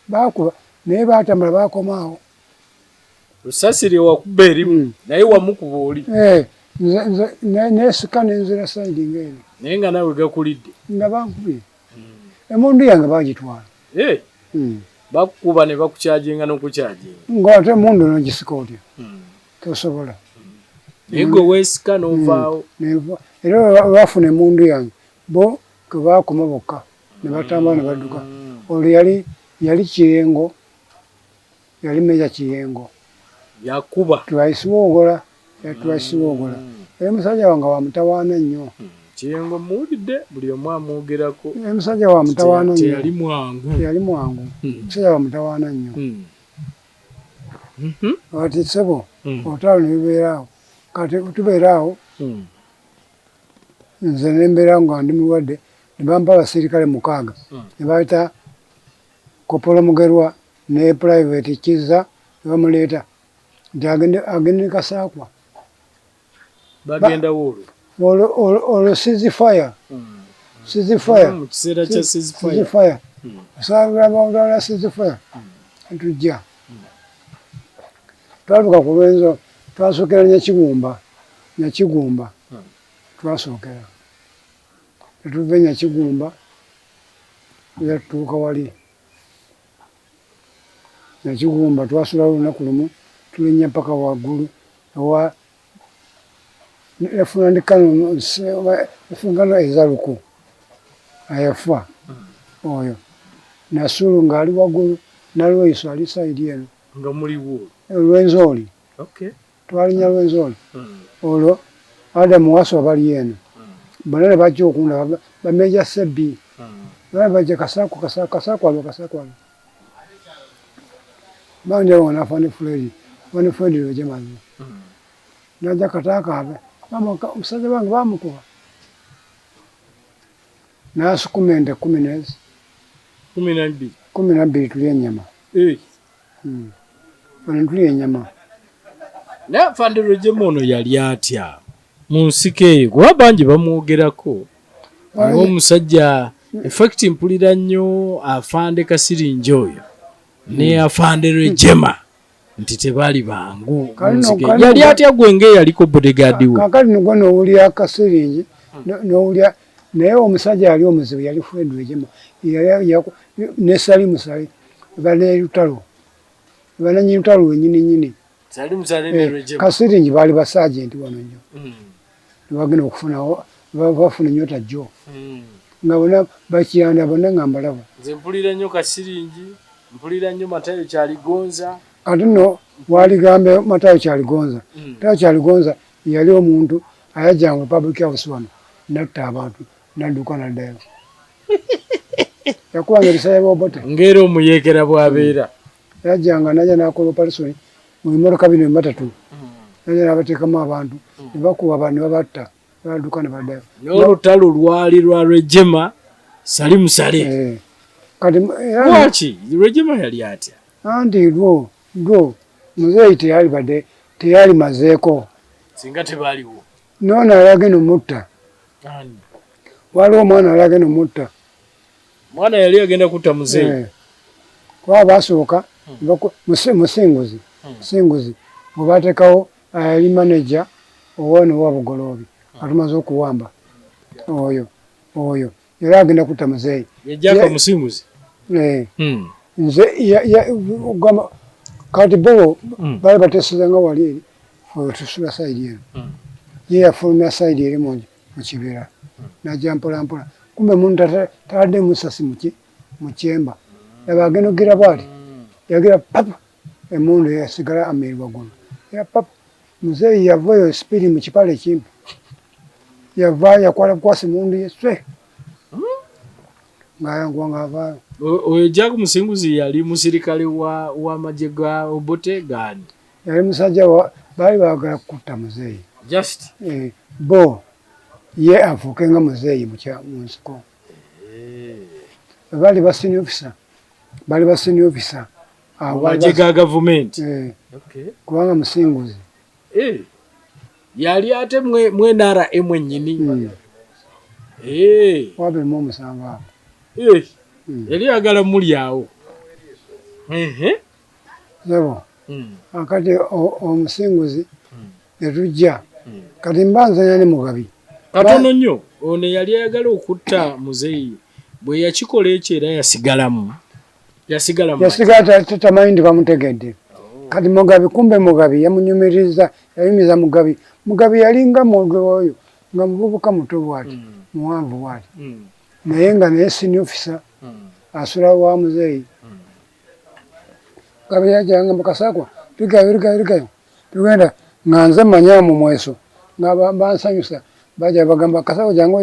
bakuba, naye batambula bakomaawo. Esasi lye wakuba erimu naye wamukuba oli. Nze nesika nenzira side ng'eno. Naye nga naawe gakulidde. Nga bankubye. Emundu yange bagitwala. Bakukuba ne bakukyajinga n'okukyajinga. Ng'ate emundu n'ogisika otya? Tosobola. Naye gwe weesika n'ovaawo. Era bafuna emundu yange bo ke baakoma bokka ne batambula ne badduka. Olwo yali Kiyengo, yali Meeja Kiyengo. Yakuba. Twayisiwogola, twayisiwogola. Yali musajja wange wa mutawaana nnyo. Kiyengo muwulidde buli omu amwogerako. Yali musajja wa mutawaana nnyo. Teyali mwangu. Teyali mwangu. Musajja wa mutawaana nnyo. Kati ssebo olutalo ne lubeera awo. Kati tubeera awo, nze ne mbeera nga ndi mulwadde, ne bampa abasirikale 6 ne bayita Kopolo Mugerwa ne Private Kizza ne bamuleeta nti agende ne Kasaakwa. Bagenda wo olwo? Olwo ceasefire. Ceasefire. Mu kiseera kya ceasefire. Ceasefire. Osanga ceasefire. Tujja. Twatuuka ku Lwenzo, twasookera Nyakigumba, Nyakigumba twasookera. Netuva enyakigumba era tutuuka wali Nakigumba, twasulawo olunaku lumu, tulinnya paka waggulu ewa Efundikano Ezaluku ayafa oyo Nasulu ng'ali waggulu, Nalweyiso ali sayidi eno nga muliwo Lwenzoli. Twalinya Lwenzoli olwo Adamu Waswa bali eno bonna ne bajja okundaba, bameja Sebbi bonna bajja, Kasaaku Kasaaku Kasaaku aliwa Kasaaku aliwa bandaba nga nafa ne Fred ne Fred Lwejemaze najja kataakaabe omusajja wange bamukuba n'asukuma ente 12 12 tulya ennyama. Fano tulya ennyama. Naye Afande Rwejema ono yali atya mu nsiko eyo? Kuba bangi bamwogerako ng'omusajja, in fact mpulira nnyo Afande Kasiringi oyo ne Afande Rwejema nti tebaali bangu mu nsiko eyo. Yali atya gwe ng'eyaliko bodyguard we? Kakati nigwo n'owulira Kasiringi n'owulira, naye omusajja yali omuzibu yali Fred Rwejema ne Salimu Sali banelutalo bananyini lutalo lwenyini nyini. Kasiringi baali basajenti wano nnyo nebagenda okufuna bafuna ennyota jjo nga bonna bakiyanda bonna nga mbalaba. Nze mpulira nnyo Kasiringi, mpulira nnyo Matayo Kyaligonza. Kati nno waligambe Matayo Kyaligonza. Matayo Kyaligonza yali omuntu ayajjanga mu public house wano natta abantu nadduka naddayo. Yakubanga ebisaya b'Obote. Ng'era omuyeekera bw'abeera. Yajjanga najja n'akola operation mu bimotoka bino ematatu. Najja n'abateekamu abantu ne bakuba abantu ne babatta ne badduka ne baddayo. N'olutalo lwali lwa Rwejema Salimu Saleh. Kati lwaki Rwejema yali atya? Anti lwo muzeeyi teyali badde teyali mazeeko. Singa tebaaliwo. Noono yali agenda omutta. Waliwo omwana yali agenda omutta. Mwana yali agenda kutta muzeeyi. Kuba basooka musinguzi singuzi bwe bateekawo yali manager owano owa Bugoloobi atumaze okuwamba oyo oyo yali agenda kutta muzeeyi. Yajjako musinguzi. Nze kati bo bali bateeseza nga wali eri tusula sayidi eno. Ye yafulumya sayidi eri mu kibira najja mpola mpola kumbe muntu taladde musasi mu kyemba yaba agenda okugira bwati yagira papa emundu yasigala ameri waggulu era papa muzeeyi yavayo sipiidi mu kipale ekimpi yavaayo yakwata bukwasi mundu ye swe ng'ayanguwa ng'avaayo. Oyo Jack Musinguzi yali musirikale w'amagye ga Obote gaani? Yali musajja baali baagala kutta muzeeyi. Just bo ye afuuke nga muzeeyi mu nsiko. Bali ba senior officer, bali ba senior officer amagye ga gavumenti. Kubanga Musinguzi yali ate mu NRM ennyini. 2007 awo. Yali ayagala mulyawo. Sebo akati omusinguzi netujja kati mba nzanya ne Mugabi. Katono nnyo ono yali ayagala okutta muzeeyi bwe yakikola ekyo era yasigalamu. Yasigala tamanyi nti bamutegedde. Kati Mugabi kumbe Mugabi yamunyumiriza, yayumiza Mugabi. Mugabi yalinga mwoge oyo nga muvubuka muto bwati, muwanvu bwati. Naye nga naye senior officer asula wa muzeeyi. Mugabi yajja nga Kasakwa tugayo tugayo tugayo tugenda nga nze manya mu mweso nga bansanyusa bajja bagamba Kasakwa jangu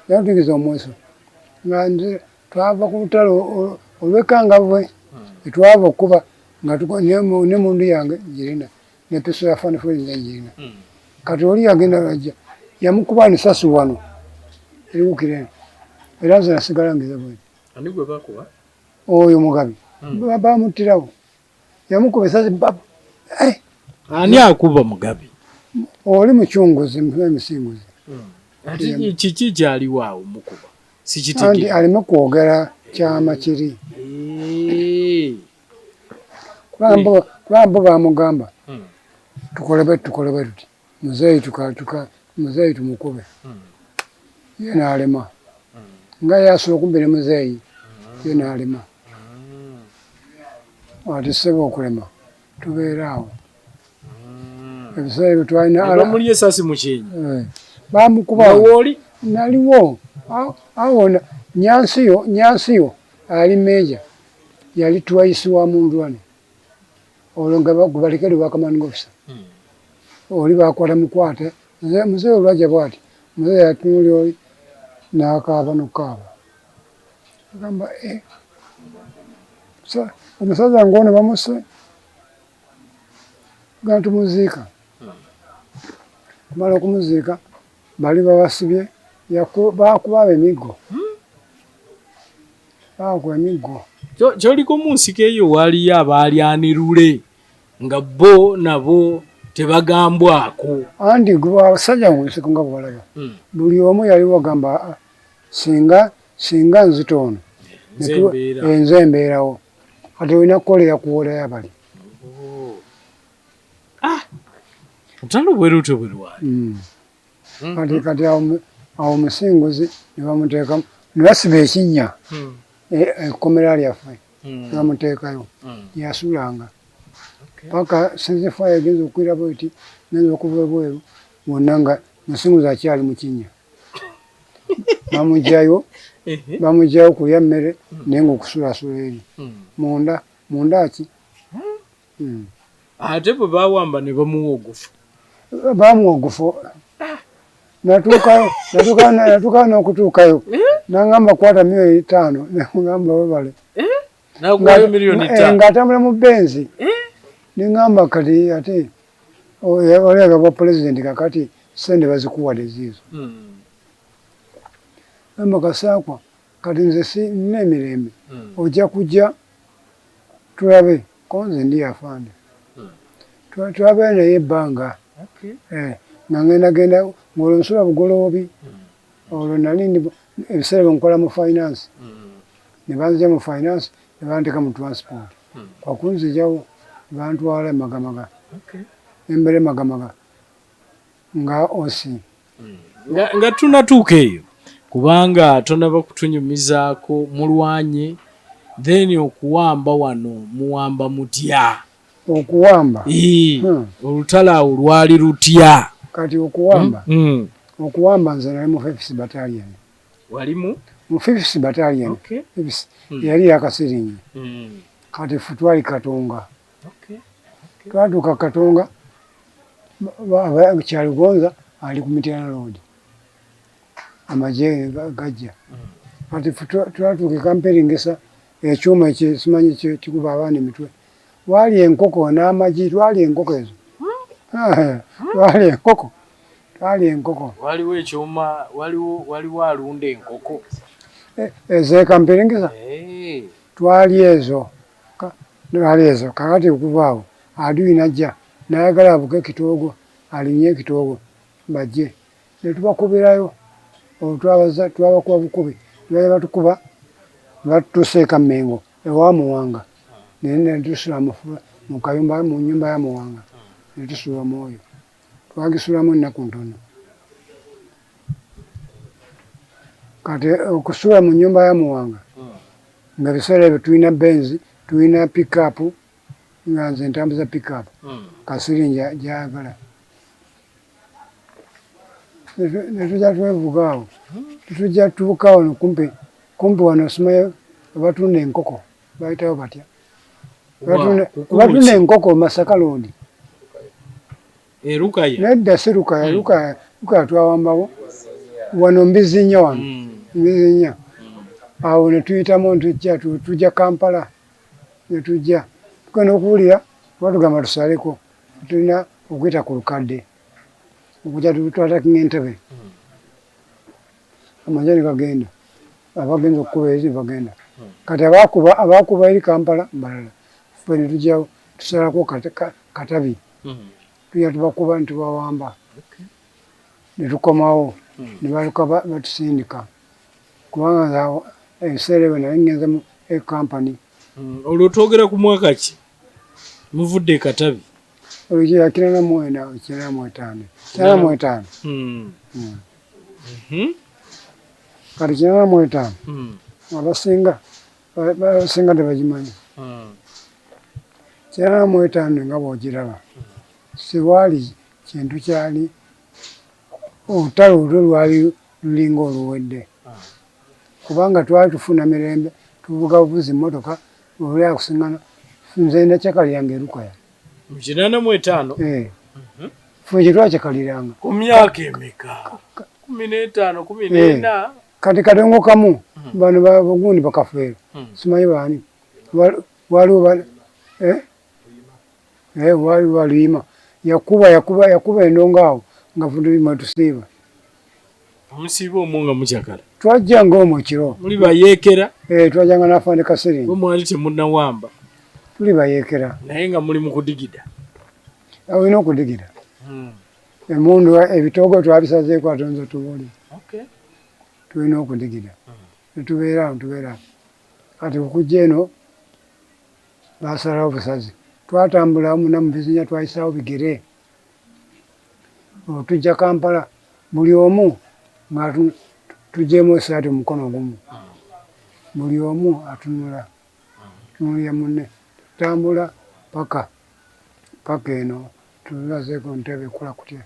yantugiza omweso nga nze twava ku lutalo olw'ekkangavve twava okuba nga ne mundu yange girina ne piso ya Fani Fred nze girina. Kati oli yagenda ajja yamukuba nisasi wano eriwukira eno era nze nasigala ngize bwenti. Ani gwe bakuba? Oyo Mugabi bamuttirawo yamukuba esasi baba. Ani akuba Mugabi? Oli mucunguzi musinguzi. Ate kiki kyaliwo awo mukuba? Anti aleme kwogera kyama kiri. Kuba bo bamugamba tukole bwe tukole bwe tuti muzeeyi muzeeyi tumukube ye n'alema. Nga yasula okumpi ne muzeeyi ye n'alema. Ati ssebo okulema tubeera awo. Ebiseera ebyo twalina bamuli esasi mu kyenyi. Eh, bamukuba. Wooli? Naliwo. Awo Nyansiyo, Nyansiyo ali meja yali twayisi wa Mundwane. Olwo nga gubalekere bwa commanding officer. Oli bakwata mukwate. Mzee olwajja bwati. Mzee yatunuulira oli n'akaaba n'okukaaba. Agamba eh, omusajja ng'ono bamusse ga tumuziika. Kumala okumuziika bali babasibye bakuba emiggo. Bakuba emiggo. Kyoliko mu nsiko eyo waaliyo abaalyanirule nga bo nabo tebagambwako. Anti abasajja mu nsiko nga bw'olaba buli omu yali wagamba singa singa nzita ono nze mbeerawo. Kati olina kukolera kuwolayo abali. Olutalo bwe lutyo bwe lwali. Kati kati awo omusinguzi ne bamuteekamu ne basiba ekinnya ekkomera lyaffe ne bamuteekayo yasulanga paka sensefa yagenza okukwira bweti ngenza okuva ebweru wonna nga musinguzi akyali mu kinnya. Bamugyayo bamugyayo kulya mmere naye ng'okusulasula eri munda munda ki. Ate bwe bawamba ne bamuwa ogufu. Bamuwa ogufu. Natuukayo natuukayo n'okutuukayo nangamba kwata 5,000,000 nemugamba webale. Nakuwayo 5,000,000. Ng'atambula mu Benzi. Nengamba kati ate olaba bwa pulezidenti kakati ssente bazikuwadde ziizo. Gamba Kasaakwa kati nze nina emirembe ojja kujja tulabe ko nze ndi afande. Twabeera naye ebbanga nga ngenda genda ng'olwo nsula Bugoloobi. Olwo nali ndi ebiseera bwe nkola mu finance. Ne banzigya mu finance ne banteeka mu transport. Kwa kunzigyawo ne bantwala e Magamaga. Embeera e Magamaga nga OC. Nga tunatuuka eyo kubanga tonaba kutunyumizaako mulwanye then okuwamba wano muwamba mutya? Okuwamba? Olutalo awo lwali lutya? Kati okuwamba okuwamba nze nali mu Fifth Battalion. Walimu? Mu Fifth Battalion. Yali yakasirinyi. Kati ffe twali Katonga. Twatuuka Katonga Kyalugonza ali ku Mityana Road. Amagye gajja. Kati ffe twatuuka e Kamperingisa ekyuma ekyo simanyi kikuba abaana emitwe. Waali enkoko n'amagi, twali enkoko ezo. Twali enkoko. Twali enkoko. Waliwo ekyuma, waliwo alunda enkoko. Ez'e Kamperingisa? Twali ezo. Twali ezo. Kakati okuva awo adui n'ajja n'ayagala abuke ekitoogo alinnye ekitoogo bajje. Ne tubakubirayo olwo twabaza twabakuba bukubi ne bajja batukuba ne batutuusa e Kammengo ewa Muwanga. Ne tusula mu kayumba mu nnyumba ya Muwanga ne tusula mu oyo. Twagisulamu ennaku ntono. Kati okusula mu nnyumba ya Muwanga nga ebiseera ebyo tulina Benz, tulina pickup nga nze ntambuza pickup Kasiringi gy'ayagala. Ne tujja twevuga awo tetujja tutuuka wano kumpi kumpi wano simanyi abatunda enkoko bayitawo batya? Abatunda enkoko Masaka Road. Lukaya? Nedda si Lukaya, Lukaya Lukaya twawambawo wano Mbizinya wano Mbizinya. Awo ne tuyitamu ne tujja Kampala ne tujja tugenda okuwulira batugamba tusaleko tulina okuyita ku lukadde okujja twatakinga entebe. Amagye ne gagenda abagenza okukuba eri ne bagenda. Kati abakuba abakuba eri Kampala balala ffe ne tujja tusalako Katabi tujja tubakuba ne tubawamba ne tukomawo ne balyoka batusindika kubanga nze awo ebiseera ebyo nali ngenze mu company. Olwo twogera ku mwaka ki? Muvudde e Katabi? Olwo 94, 95, 95. Kati 85 abasinga abasinga tebagimanyi. 85 nga bw'ogiraba siwaali kintu kyali olutalo olwo lwali lulinga oluwedde kubanga twali tufuna mirembe tuvuga buvuzi mmotoka oli akusingana nze nakyakaliranga erukaya Mu 85? Eh. Ffe gye twakyakaliranga. Ku myaka emeka? 15, 14? Kati kadongo kamu bano bagundi bakafeero simanyi baani waliwo waliwo baluyima yakuba yakuba yakuba endongo awo nga mwe tusiiba. Omusiiba omwo nga mukyakala? Twajjanga omwo ekiro. Muli bayeekera? Eh, twajjanga n'afande Kasiringi. Bwe mwali temunnawamba? Tuli bayeekera. Naye nga muli mu kudigida? Olina okudigida. Emmundu ebitoogo twabisazeeko ate nze tubuli. Tulina okudigida. Ne tubeera awo tubeera awo. Kati okujja eno baasalawo busazi. Twatambula muna mu bizinya twayisaawo bigere. Tujja Kampala buli omu nga tugyemu esaati omukono ogumu. Buli omu atunula tunuulira munne. Tutambula paka paka eno tulazeeko Ntebe ekola kutya.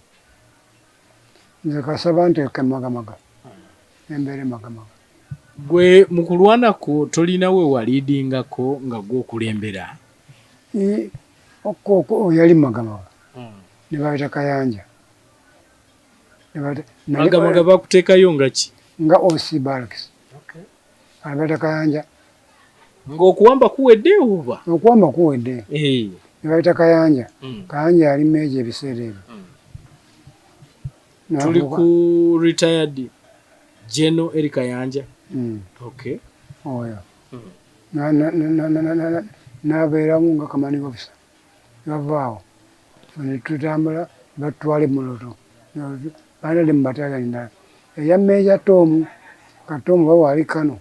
Nze kasaba nteeke Magamaga embeera e Magamaga. Gwe mu kulwana kwo tolina we waliidingako nga gwe okulembera? Yali Magamaga ne bayita Kayanja. Magamaga bakuteekayo nga ki? Nga OC Barracks. Alberta Kayanja. Ng'okuwamba kuwedde oba? Okuwamba kuwedde. Ne bayita Kayanja. Kayanja yali meeja ebiseera ebyo. Tuli ku retired General Elly Kayanja. Okay. Oyo. N'abeeramu nga commanding officer. Ne bavaawo. Ne tutambula ne batutwala e Moroto. Bandadde mu battalion endala. Eya Meeja Tom, ka Tom oba waali Kano.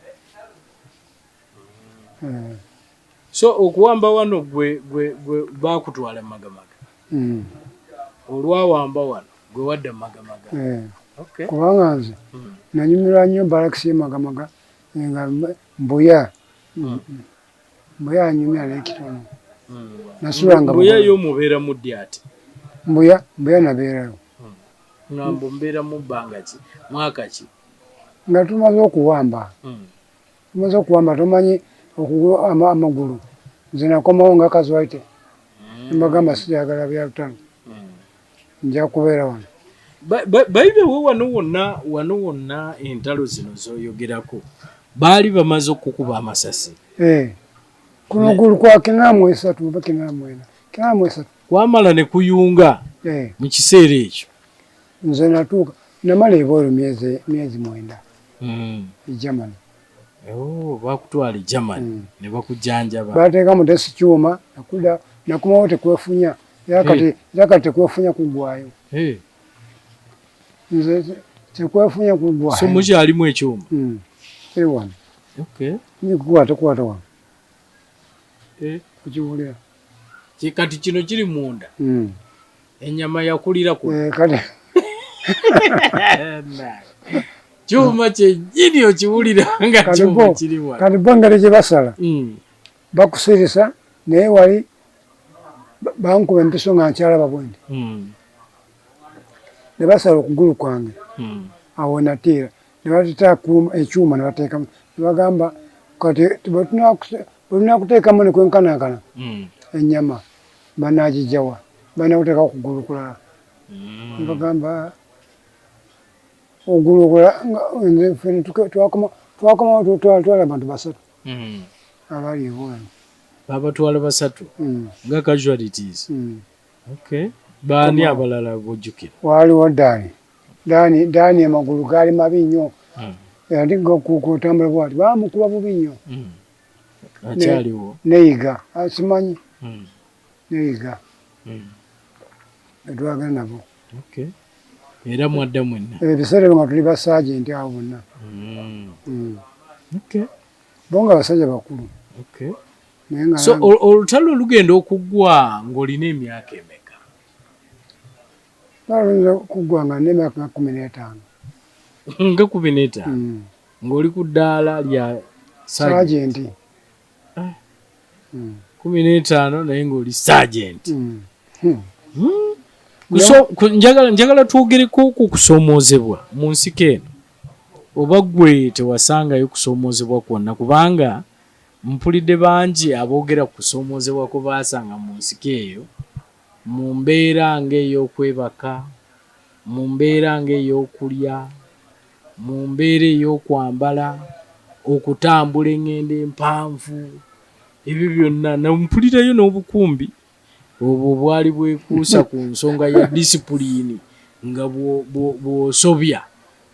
So okuwamba wano gwe gwe gwe baakutwala Magamaga. Olwawamba wano gwe wadda Magamaga. Okay. Kubanga nze nanyumirwa nnyo barracks y'e Magamaga nga Mbuya. Mbuya anyumya naye kitono. Nasulanga Mbuya yo mubeera mu ddi ate? Mbuya, Mbuya nabeerayo. Nga mbu mbeera mu bbanga ki? Mwaka ki? Nga tumaze okuwamba. Tumaze okuwamba tomanyi amagulu. Nze nakomawo nga casualty. Mbagamba siyagala bya lutalo. Nja kubeera wano. By the way wano wonna wano wonna entalo zino z'oyogerako baali bamaze okukuba amasasi. Eh. Kuno gulu kwa 83 oba 84. 83. Kwamala ne kuyunga mu kiseera ekyo. Nze natuuka namala ebweru myezi 9. E Germany. Oh, bakutwala e Germany ne bakujjanjaba. Bateeka mu tesi kyuma nakuda nakomawo tekwefunya. Era kati tekwefunya kuggwayo. Nze tekwefunya kuggwayo. So mukyalimu ekyuma? Kiri wano. Okay. Nikukwata kwata wano. Okiwulira. Kati kino kiri munda. Ennyama yakulira ku. Kati. Kyuma kyennyini okiwulira nga kyuma kiri wano. Kati bo engeri gye basala bakusirisa naye wali bankuba empiso nga nkyalaba bwe nti. Ne basala okugulu kwange awo natiira ne bateta ekyuma ne bateekamu ne bagamba kati bwe tunaakuteekamu ne kwenkanankana ennyama banaagiggya wa? Balina kuteekako kugulu kulala. Ne bagamba okugulu okulala nze ffe twakomawo twali abantu 3 abali ebweru. Babatwala 3 nga casualties. Okay. Baani abalala b'ojjukira? Waaliwo Dani. Dani amagulu gaali mabi nnyo. Ate kutambula bw'ati baamukuba bubi nnyo. Akyaliwo? Neyiga simanyi. Neyiga. Twagenda nabo. Okay. Era mwadda mwenna? Ebiseera ebyo nga tuli ba sergeant awo bonna. Okay. Bo nga basajja bakulu. Okay. So olutalo lugenda okuggwa ng'olina emyaka emeka? Luyinza okuggwa nga nina emyaka nga 15. Nga 15? Ng'oli ku ddaala lya sergeant. 15 naye ng'oli sergeant. Njagala twogereko ku kusoomoozebwa mu nsiko eno. Oba ggwe tewasangayo kusoomoozebwa kwonna, kubanga mpulidde bangi aboogera ku kusoomoozebwa kwe baasanga mu nsiko eyo, mu mbeera ng'ey'okwebaka, mu mbeera ng'ey'okulya, mu mbeera ey'okwambala, okutambula eŋŋendo empanvu, ebyo byonna. Nampulirayo n'obukumbi obwo bwali bwekuusa ku nsonga ya disipulini, nga bw'osobya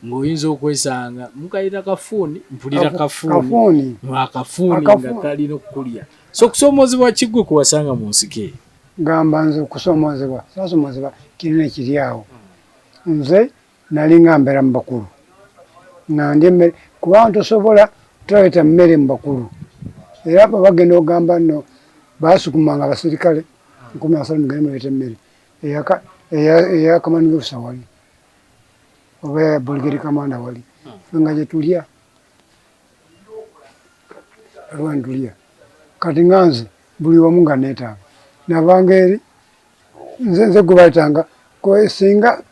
ng'oyinza okwesanga mukayita kafuuni, mpulira kafuuni akafuuni nga kalina okukulya. So okusoomoozebwa ki ggwe kuwasanga mu nsiko eyo? Gamba nze okusoomoozebwa saasomoozebwa kinene kiri awo. Nze nalinga mbeera mu bakulu nga ndya emmere, kubanga tosobola toleeta mmere mu bakulu, era bagenda ogamba nno baasukumanga abasirikale 30 mugende muleeta emmere eya commanding officer wali oba ya brigade commander wali, ffe nga gye tulya alwa ntulya. Kati nga nze buli wamu nga neetaaga navanga eri nze gwe bayitanga singa,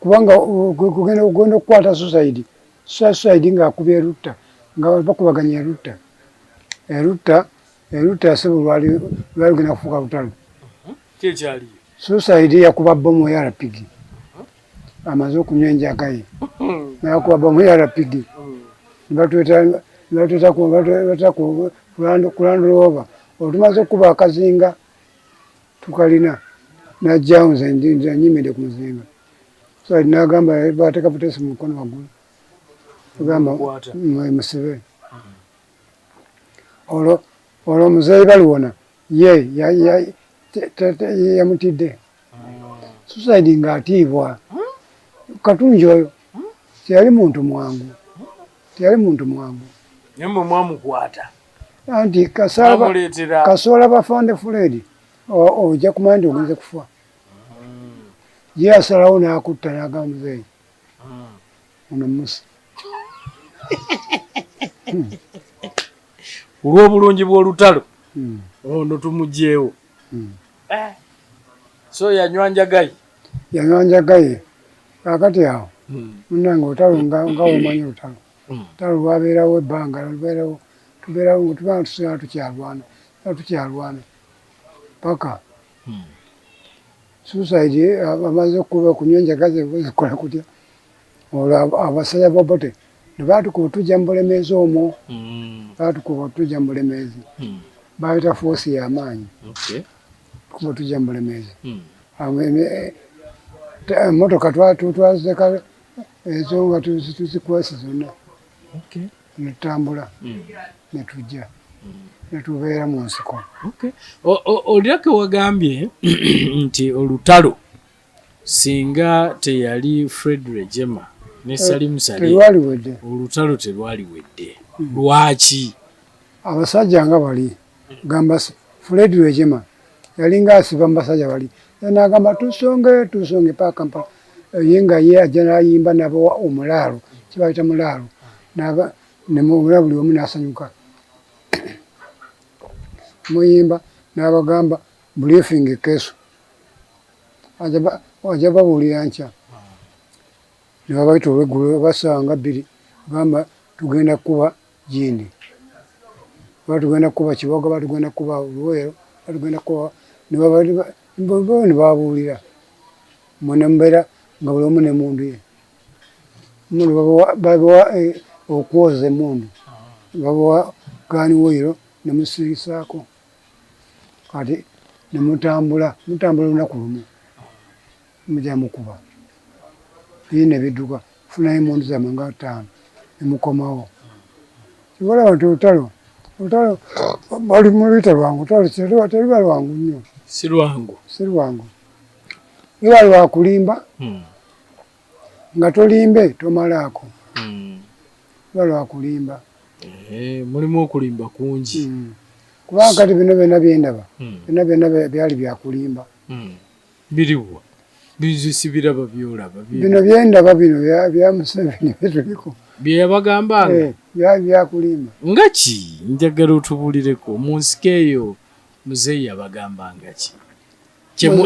kubanga kugenda okukwata suicide suicide ng'akubye erutta, nga bakubaganya erutta erutta erutta sebo lwali lugenda kufuuka lutalo. Suicide yakuba bomu ya RPG, amaze okunywa enjaga ye nakuba bomu ya RPG, nibatweta ku Land Rover. Olwo okuba akazinga tukalina, najjawo nze nyimidde ku muzinga. So nagamba bateeka buteesi mu mukono waggulu, agamba musibe. Olwo olwo muzeeyi Baliwona ye yamutidde. Suicide ng'atiibwa Katungi oyo teyali muntu mwangu, teyali muntu mwangu. Naye mwe mwamukwata? Anti kasoola bafande Fred ojja kumanya nti ogenze kufa. Ye asalawo n'akutta n'agamba muzeeyi ono musi. Olw'obulungi bw'olutalo ono tumugyewo. So yanywa njagaye? Yanywa njagaye. Kakati awo munange olutalo nga womanyi olutalo, olutalo lwabeerawo ebbanga, lubeerawo, tubeerawo tuba tusigala tukyalwana tukyalwana paka suicide amaze okuba kunywa enjaga ze zikola kutya. Olwo abasajja ba Obote ne baatukuba tujja mu Bulemeezi omwo, baatukuba tujja mu Bulemeezi, bayita force y'amaanyi tukuba tujja mu Bulemeezi. Emmotoka twaziteka ezo nga tuzikwese zonna, netutambula netujja netubeera mu nsiko. Olirako wagambye nti olutalo singa teyali Fred Rwigema ne Salim Saleh terwaliwedde. Olutalo terwaliwedde. Lwaki? Abasajja nga bali gamba Fred Rwigema yalinga asiba mu basajja bali, nagamba tusonge tusonge paka Kampala, ye nga ye ajja nayimba nabawa omulaalo, kibayita mulaalo, nemubula buli omu nasanyuka muyimba, nabagamba briefing keso ajja babuulira nkya. Nebabayita olweggulo basanga 2, gamba tugenda kuba gindi, oba tugenda kuba Kiboga, oba tugenda kuba Luweero, oba tugenda kuba, nebabuulira mwe nemubeera nga buli omu nemundu ye. Babawa okwoza emundu, babawa gun oil nemusiisaako, kati nemutambula mutambula olunaku lumu mujja mukuba biri nebidduka, funayo emundu zammwe nga 5 nemukomawo. Olaba nti olutalo olutalo bali muluyita lwangu, olutalo teruba lwangu nnyo. Si lwangu. Si lwangu, luba lwakulimba nga tolimbe tomalaako, luba lwakulimba. Mulimu okulimba kungi. Kubanga kati bino byonna byendaba byonna byonna byali byakulimba. Biriwa bizisi biraba byolaba? Bino byendaba bino bya Museveni byetuliko. Bye yabagambanga? Eh, byali byakulimba. Nga ki? Njagala otubulireko mu nsiko eyo muzeeyi yabagambanga ki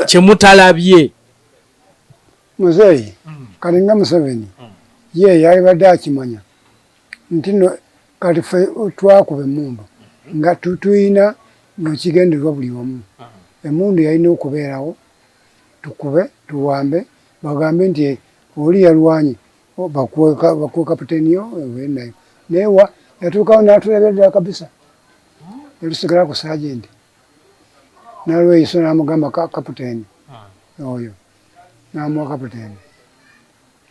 kye mutalabye? Muzeeyi kati nga Museveni ye yalibadde akimanya nti no kati ffe twakuba emmundu nga tuyina nekigendererwa buli omu. Emmundu yalina okubeerawo tukube tuwambe bagambe nti oli yalwanye bakuwe kapiteeni yo obeere nayo. Naye wa yatuukawo n'atulabira ddala kabisa netusigala ku sajenti nalweyiso n'amugamba kapiteeni oyo n'amuwa kapiteeni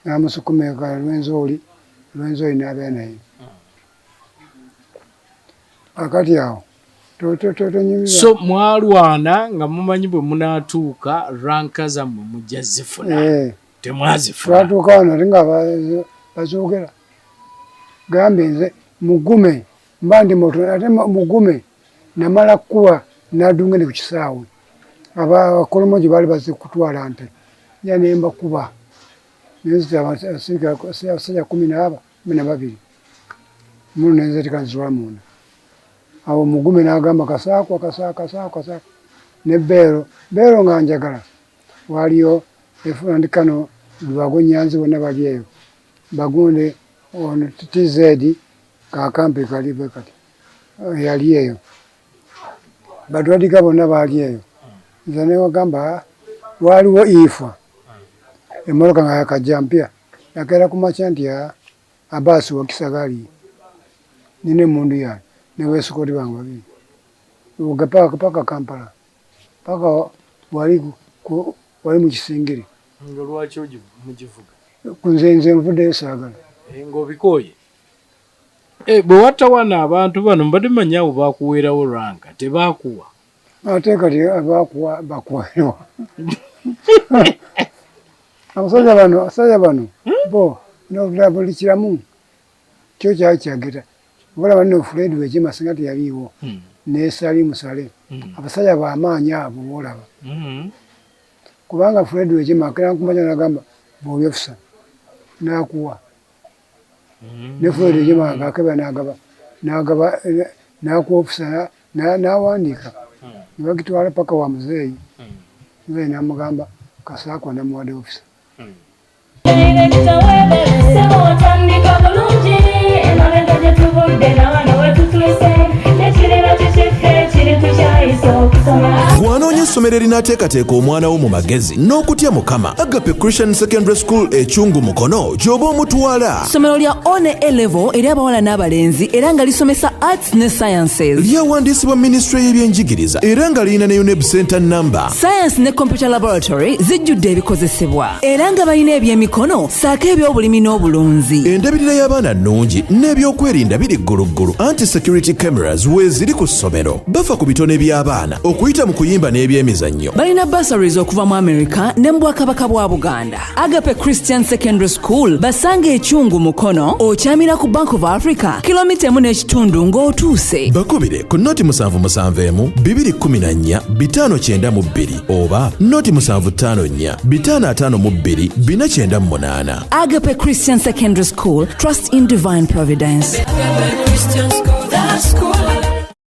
n'amusukuma Rwenzori, Rwenzori n'abeera naye. Akati awo tonyumira. So mwalwana nga mumanyi bwe munaatuuka ranka zammwe mujja zifuna. Eh. Temwazifuna. Twatuuka wano ate nga bazoogera. Gambye nze mugume mba ndi muto ate mugume namala kukuba nadunge ne ku kisaawe. Abakolomoji baali bazze kutwala nte. Nja ne mbakuba. Nenzita abasajja 12. Muno nenziteeka nzitwala munda. Awo mugume n'agamba kasaakwa kasaakwa kasaakwa kasaakwa. Ne Beero, Beero nga njagala. Waaliyo Efundikano Lubago Nyanzi bonna bali eyo. Bagunde ono TZ kakampi kali bwe kati. Yali eyo. Badwadiga bonna baali eyo. Nze ne bagamba waaliwo Ifa. Emmotoka nga yakajja mpya. Yakeera ku makya nti Abaasi wa Kisagali nina emmundu yange ne beesikooti bange babiri. Paka paka Kampala. Paka wali wali mu Kisingiri. Nga lwaki mugivuga? Nze nze nvuddeyo saagala. Eh, ng'obikooye. Eh, bwe watta wano abantu bano mbadde mmanyi awo baakuweerawo ranka tebaakuwa. Ate kati bakuwa bakuweerwa. Abasajja bano abasajja bano bo nobula buli kiramu kyo kyali kyageta. Olaba nno Fred Rwigema singa teyaliiwo ne Salim Saleh. Abasajja b'amaanyi abo b'olaba. Kubanga Fred Rwigema akera nkumakya n'agamba bw'oli ofisa n'akuwa. Ne Fred Rwigema ng'akebera n'agaba n'agaba n'akuwa ofisa n'awandiika. Ne bagitwala paka wa muzeeyi. Muzeeyi n'amugamba Kasaakwa namuwadde ofisa. Otandika bulungi emabega gye tuvudde na wano we tutuuse nekiriba kikiffe kiri tukyayisa okusoma. Gwanoonya essomero erinaateekateeka omwana wo mu magezi n'okutya Mukama, Agape Christian Secondary School Ekyungu Mukono gy'oba omutwala. Ssomero lya O ne A level eri abawala n'abalenzi era nga lisomesa arts ne sciences. Lyawandiisibwa minisitule y'ebyenjigiriza era nga lirina ne UNEB center number. Science ne computer laboratory zijjudde ebikozesebwa era nga balina ebyemikono ssaako eby'obulimi n'obulunzi. Endabirira y'abaana nnungi n'ebyokwerinda biri gguluggulu anti security cameras weeziri ku ssomero. Bafa ku bitone by'abaana okuyita mu kuyimba n'ebyemizannyo. Balina bursaries okuva mu America ne mu Bwakabaka bwa Buganda. Agape Christian Secondary School basanga Ekyungu Mukono okyamira ku Bank of Africa kilomita 1.5 ng'otuuse. Bakubire ku 077 214 592 oba 0754 552 498. Agape Christian Secondary School, trust in divine providence. Agape Christian School, that school.